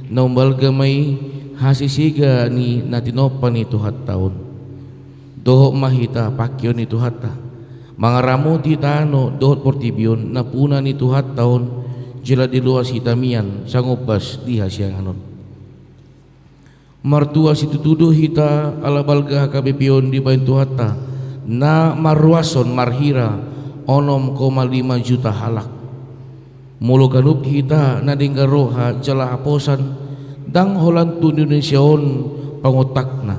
na umbalga ma i hasesega ni na tinompa ni Tuhanta on. Dohot ma hita pangkeon ni Tuhanta mangaramoti tano dohot portibi on na puna ni Tuhanta on, jala diloas hita mian sangombas di hasiangan on. Martua situtu do hita ala balga H K B P on dibahen Tuhanta na marruashon marhira onom koma lima juta halak. Molo ganup hita na denggan roha jala haposan, ndang holan tu Indonesia on pangontakna.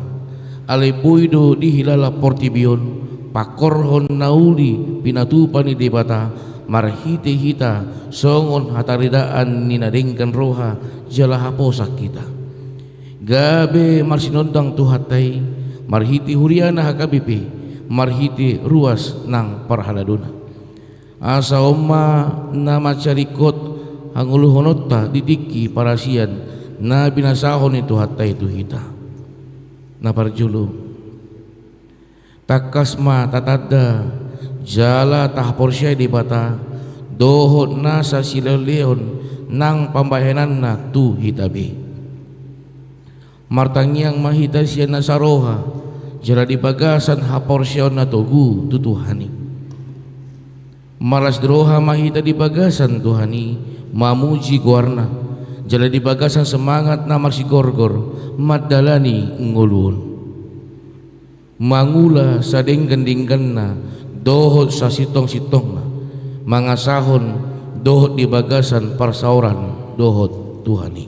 Alai boi do dihilala portibi on pangkorhon na uli pinatupa ni Debata marhite hita songon hataridaan ni na denggan roha jala haposan hita. Gabe marsinondang Tuhanta i marhite huriana H K B P, marhite ruas nang parhaladona. Asa on ma na mansai ringkot hangoluhononta di tingki parasian na binasahon ni Tuhanta i tu hita. Na parjolo, tangkas ma tatanda jala tahaporseai Debata dohot nasa silehonlehon nang pambahenanna tu hita be. Martangiang ma hita sian nasa roha jala di bagasan haporseaon na togu tu Tuhan i. Marlas ni roha ma hita di bagasan Tuhan i mamuji goarna, jala di bagasan semangat na marsigorgor mandalani ngolu on. Mangula sadenggan-dengganna dohot sasintong-sintongna, mangasahon dohot di bagasan parsaoran dohot Tuhan i.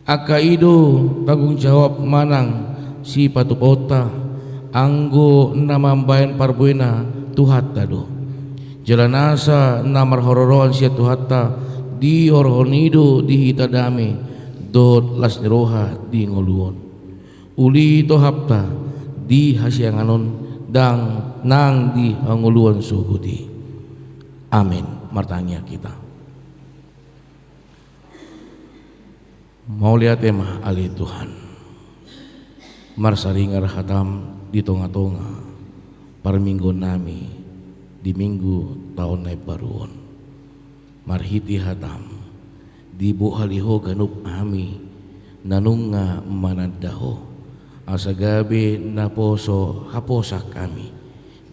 Angka i do tanggung jawab manang sipatupaonta, anggo na mambahen parbuena Tuhanta do. Jala nasa na marharoroan sian Tuhanta dihorhon i do di hita dame dohot las ni roha di ngolu on. Uli tohapta di hasiangan on ndang nang di hangoluan sogot i. Amen. Martangiang hita. Mauliate ma ale Tuhan. Marsaringar hatam di tonga-tonga parmingguonnami di Minggu taon na imbaru on. Marhite hatam dibohali Ho ganup hami na nunga mananda Ho, asa gabe naposo haposan hami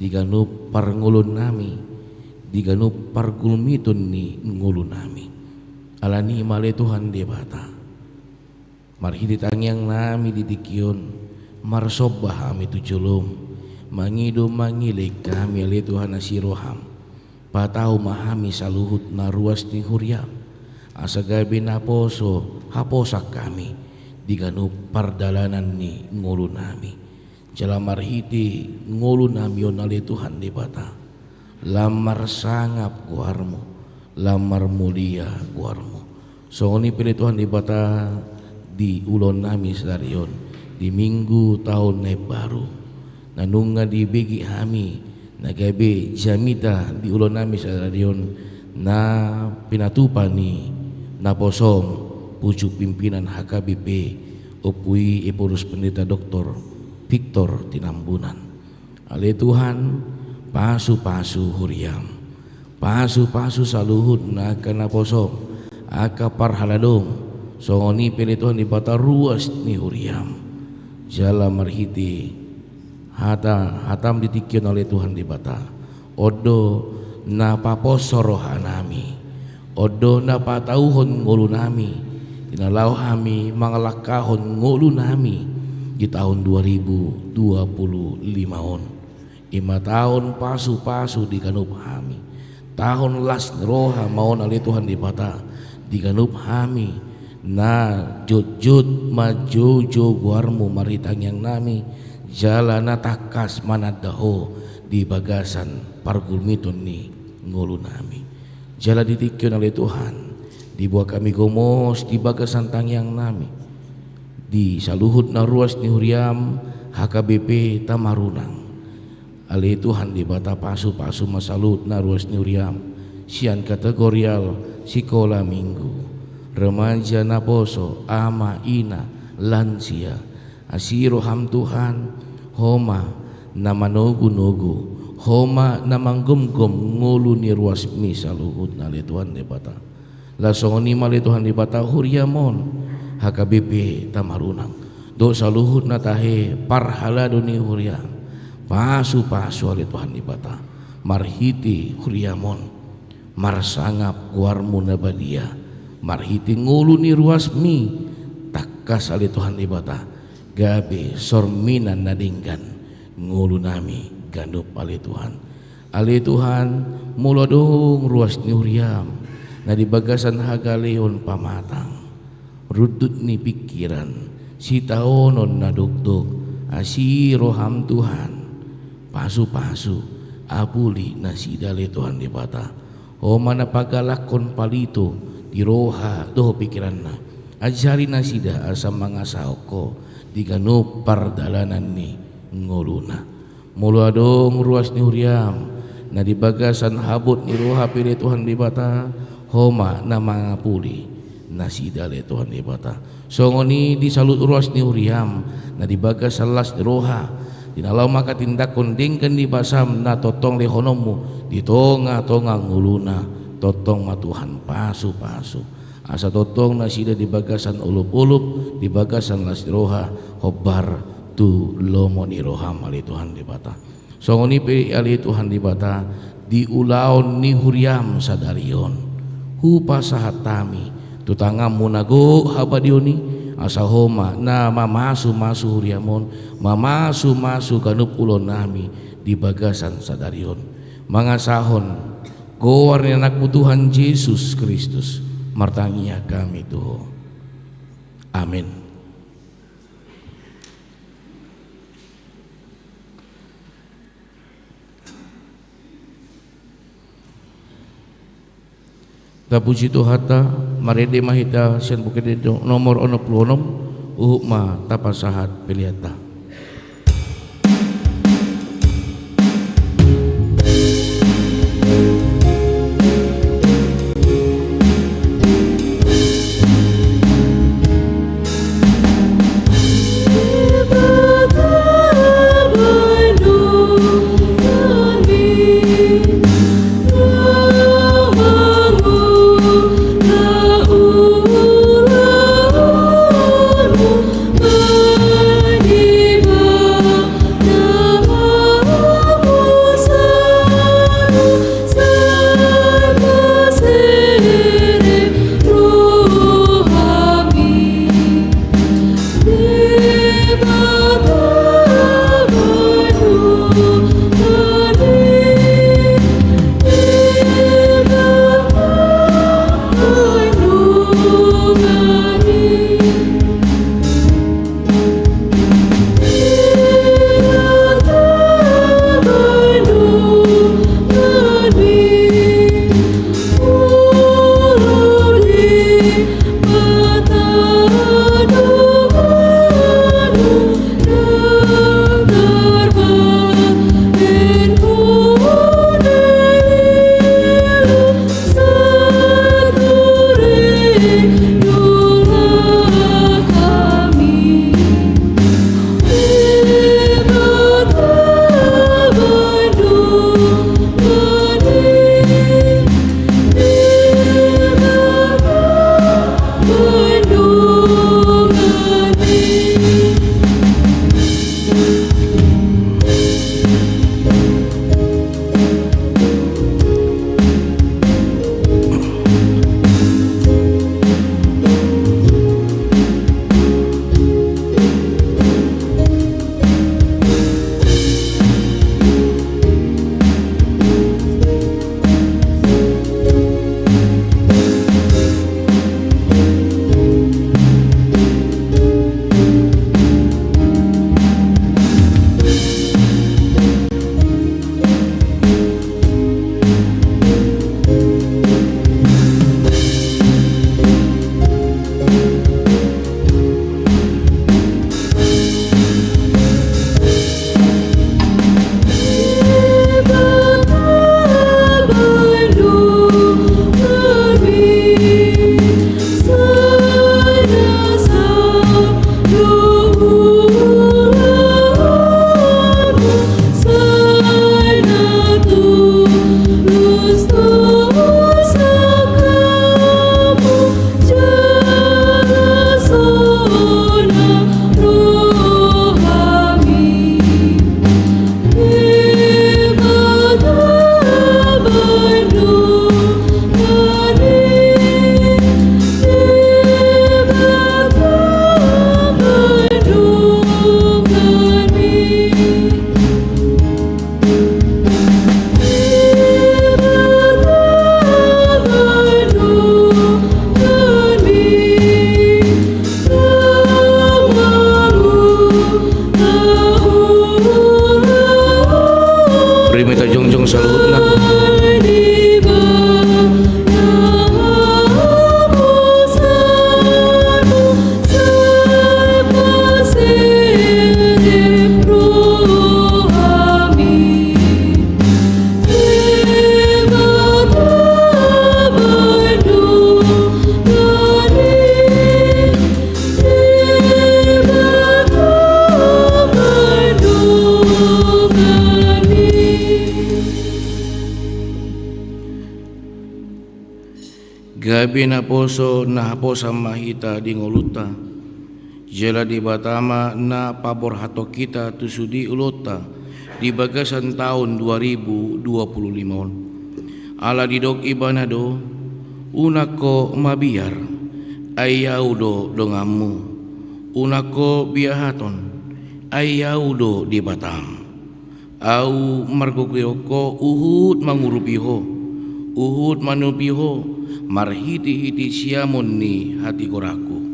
di ganup parngoluonnami, di ganup pargulmiton ni ngolunami. Alani i ma ale Tuhan Debata, marhite tangiangnami di tingki on, marsomba hami tu jolom, mangido mangelek hami ale Tuhan asi roham. Patau ma hami saluhut na ruas ni huriam, asa gabe naposo haposan hami di ganup pardalanan ni ngolunami. Jala marhite ngolunami on ale Tuhan Debata, lam marsangap goarmu, lam marmulia goarmu. Songon i pe ale Tuhan Debata di ulaonnami sadari on, di Minggu taon na imbaru, na nunga dibege hami na gabe jamita di ulaonnami sadari on, na pinatupa ni naposom pucuk pimpinan H K B P, Ompu i Ephorus Pendeta Doktor Victor Tinambunan. Ale Tuhan, pasu-pasu huriam, pasu-pasu saluhut na angka naposom, angka parhaladom, songon i pe ale Tuhan Debata ruas ni huriam. Jala marhite Hata, hatam di tingki on ale Tuhan Debata. On do na paposo rohanami. On do na patauhon ngolunami. Di na laho hami mangalangkahon ngolunami di taon dua ribu dua puluh lima on. I ma taon pasupasu di ganup hami. Taon las ni roha ma on ale Tuhan Debata di ganup hami, na jotjot manjouhon goarmu marhite tangiangnami, jala na tangkas mananda Ho di bagasan pargulmiton ni ngolunami. Jala di tingki on ale Tuhan, diboan hami gomos di bagasan tangiangnami di saluhut na ruas ni huriam, H K B P Tamarunang. Ale Tuhan Debata, pasupasu ma saluhut na ruas ni huriam, sian kategorial sikola minggu, remaja, naposo, ama, ina, lansia. Asi roham Tuhan, Ho ma na manogunogu, Ho ma na manggomgom ngolu ni ruasmi saluhutna ale Tuhan Debata. Laos songon i ma ale Tuhan Debata huriam on, H K B P Tamarunang, dohot saluhut na tahe parhalado ni huriam. Pasupasu ale Tuhan Debata marhite huriam on, marsangap goarmu na badia, marhite ngolu ni ruasmi, tangkas ale Tuhan Debata gabe sorminan na denggan ngolunami ganup ale Tuhan. Ale Tuhan, molo adong ruas ni huriam na di bagasan hagaleon pamatang, rundut ni pingkiran, sitaonon na dokdok, asi roham Tuhan, pasupasu, apuli nasida ale Tuhan Debata. Ho ma na pagalakhon palito di roha dohot pingkiranna. Ajari nasida asa mangasahon Ho di ganup pardalanan ni ngoluna. Molo adong ruas ni huriam na di bagasan habot ni roha pe ale Tuhan Debata, Ho ma na mangapuli nasida ale Tuhan Debata. Songon i di saluhut ruas ni huriam na di bagasan las ni roha, di na laho manghatindanghon denggan ni basam na tongtong lehononmu di tongatonga ngoluna, tongtong ma Tuhan pasupasu. Asa tongtong nasida di bagasan olopolop, di bagasan las ni roha, hombar tu lomo ni roham ale Tuhan Debata. Songon i pe ale Tuhan Debata, di ulaon ni huriam sadari on, hupasahat hami tu tanganmu na gok habadiaon i, asa Ho ma na mamasumasu huriam on, mamasumasu ganup ulaonnami di bagasan sadari on. Mangasahon goar ni Anakmu Tuhan Jesus Kristus, martangiang hami tu Ho. Amen. Tapuji Tuhanta, marende ma hita sian Buku Ende nomor onom pulu onom, huhut ma tapasahat peleanta. Gabe naposo na haposan ma hita di ngolunta, jala Debata ma na paborhathon hita tu sude ulaonta di bagasan taon dua ribu dua puluh lima on. Ala didok Ibana do: Unang ho mabiar, ai Ahu do donganmu. Unang ho biahaton, ai Ahu do Debatam. Ahu margogoihon ho huhut mangurupi ho, huhut manupi ho, marhitehite siamun ni hatigoranku.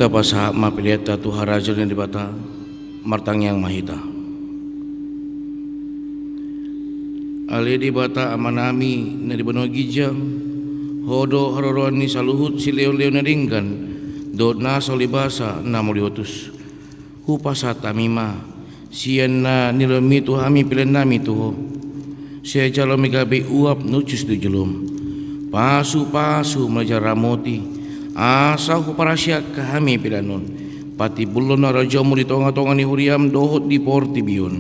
Tapasahat ma peleanta tu harajaon ni Debata. Martangiang ma hita. Ale Debata Amanami na di banua ginjang, Ho do haroroan ni saluhut silehonlehon na denggan dohot na so libasa na mauliutus. Hupasahat hami ma sian na nilehonmi tu hami peleannami tu Ho. Sai jalo ma i gabe uap na hushus tu jolom, pasupasu ma jala ramoti, asa huparasiat hami pelean on patimbulhon harajaonmu di tongatonga ni huriam dohot di portibi on.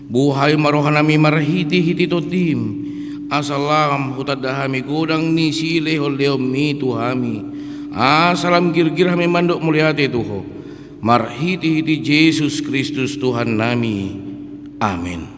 Buhai ma rohanami marhitehite Tondim, asa lam hutanda hami godang ni silehonlehonmi tu hami, asa lam girgir hami mandok mauliate tu Ho, marhitehite Jesus Kristus Tuhannami. Amen.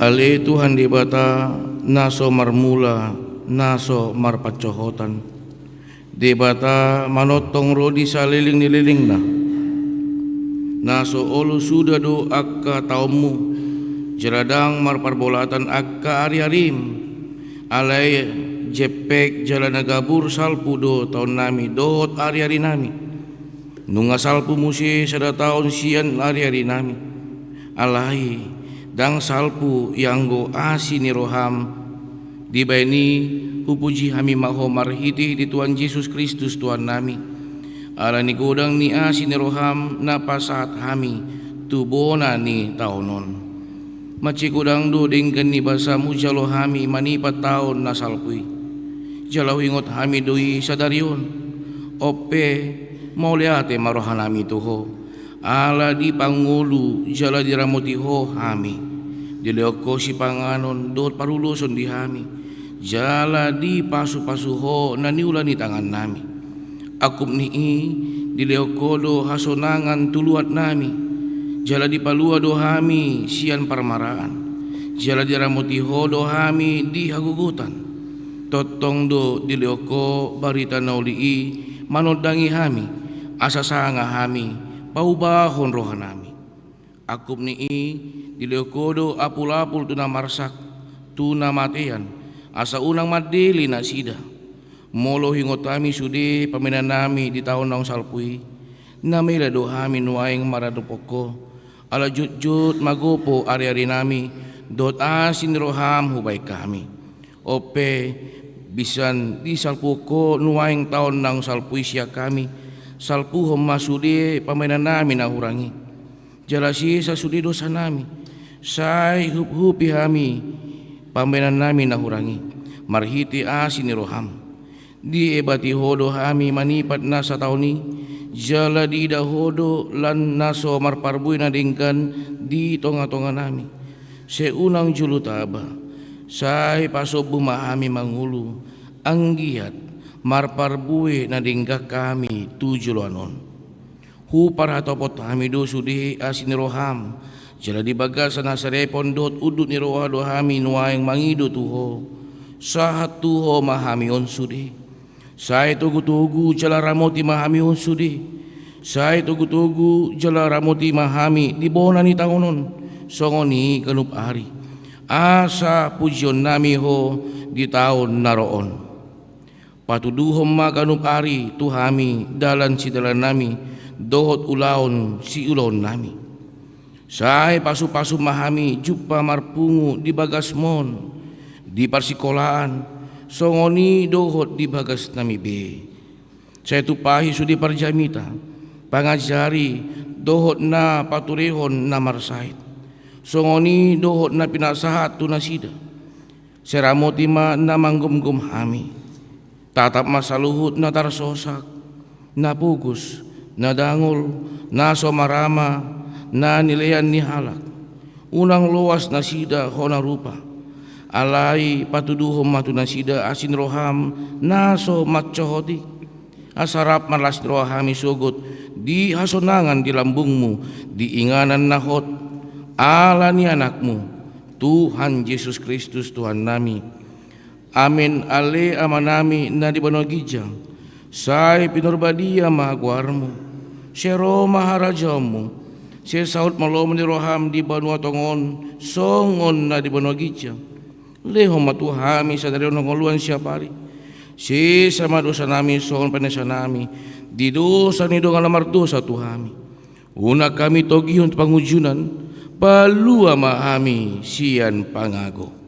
Ale Tuhan Debata, na so marmula, na so marpansohotan, Debata manongtong ro di saleleng ni lelengna. Na so olo suda do angka taonmu, jala ndang marparbolatan angka ariarim. Alai jempek jala na gabur salpu do taonnami dohot ariarinami. Nunga salpu muse sada taon sian ariarinami. Alai ndang salpu ianggo asi ni roham. Dibahen i, hupuji hami ma Ho marhitehite Tuhan Jesus Kristus Tuhannami, ala ni godang ni asi ni roham na pasahat hami tu bona ni taon on. Mansai godang do denggan ni basam hujalo hami manipat taon na salpu i. Jala huingot hami do i sadari on. On pe, mauliate ma rohanami tu Ho, ala dipangolu jala diramoti Ho hami. Dilehon Ho sipanganon dohot paruloson di hami, jala dipasupasu Ho na niula ni tangannami. Angkup ni i, dilehon Ho do hasonangan tu luatnami, jala dipalua do hami sian parmaraan, jala diramoti Ho do hami di hagogotan. Tongtong do dilehon Ho barita na uli i manondangi hami, asa sanga hami paubahon rohanami. Angkup ni i, dilehon Ho do apulapul tu na marsak, tu na matean, asa unang mandele nasida. Molo huingot hami sude pambahenannami di taon naung salpu i, na mela do hami nuaeng maradophon Ho, Ala jotjot magopo ariarinami, dohot asi ni roham hubahen hami. On pe, binsan disalpuhon Ho nuaeng taon naung salpu i sian hami, salpuhon ma sude pambahenannami na hurang i. Jala sesa sude dosanami, sai huphupi hami pambahenannami na hurang i, marhite asi ni roham. Diebati Ho do hami manipat na sataon i, jala diida Ho do lan na so marparbue na denggan di tongatonganami. Sai unang jolo taba, sai pasombu ma hami mangolu, anggiat marparbue na denggan hami tu joloan on. Huparhatopot hami do sude asi ni roham, jala di bagasan hasarepon dohot unduk ni roha do hami nuaeng mangido tu Ho. Sahat tu Ho ma hami on sude. Sai togutogu jala ramoti ma hami on sude. Sai togutogu jala ramoti ma hami di bona ni taon on, songon i ganup ari. Asa pujionnami Ho di taon na ro on. Patuduhon ma ganup ari tu hami dalan sidalanannami dohot ulaon siulaonnami. Sai pasupasu ma hami jumpa marpungu di bagasmon, di parsikolaan, songon i dohot di bagasnami be. Sai tumpahi sude parjamita, pangajari dohot na paturehon na marsahit, songon i dohot na pinasahat tu nasida. Sai ramoti ma na manggomgom hami. Tatap ma saluhut na tarsosak, na pogos, na dangol, na so marama, na nilean ni halak. Unang loas nasida hona rupa. Alai patuduhon ma tu nasida asi ni roham na so mansohot i. Asa rap ma las ni roha hami sogot di hasonangan di lambungmu di inganan na hot, ala ni Anakmu, Tuhan Jesus Kristus Tuhannami. Amen. Ale Amanami na di banua ginjang, sai pinarbadia ma goarmu, sai ro ma harajaonmu, sai saut ma lomo ni roham di banua tonga on songon na di banua ginjang. Lehon ma tu hami sadari on hangoluan siapari. Sesa ma dosanami songon panesanami di dosa ni dongan na mardosa tu hami. Unang hami togihon tu pangunjunan, palua ma hami sian pangago.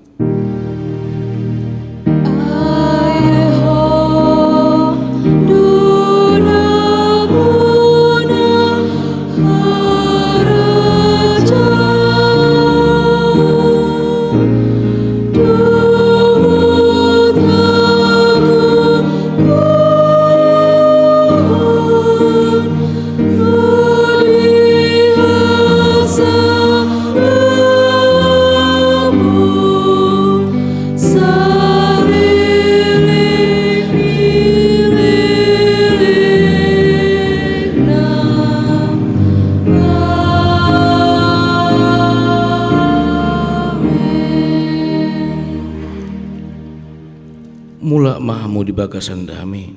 Mulak ma hamu di bagasan dame,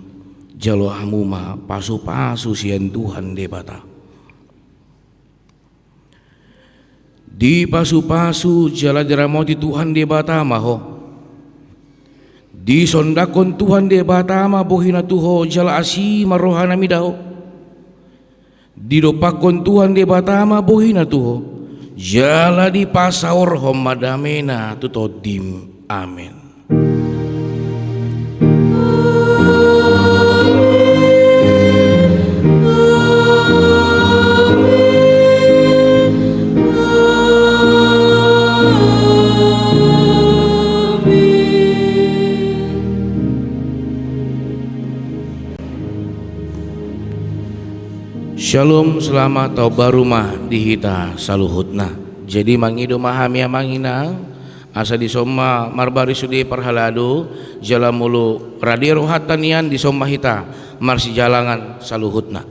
jalo hamu ma pasupasu sian Tuhan Debata. Dipasupasu jala diramoti Tuhan Debata ma ho. Disondangkon Tuhan Debata ma bohina tu ho jala asi ma rohana mida ho. Didompakkon Tuhan Debata ma bohina tu ho, jala dipasaorhon ma damena tu tondim. Amen. Shalom, selamat taon baru ma di hita saluhutna. Jadi mangido ma hami amang inang, asa dison ma marbaris sude parhalado, jala molo rade rohanta nian dison ma hita marsijalangan saluhutna.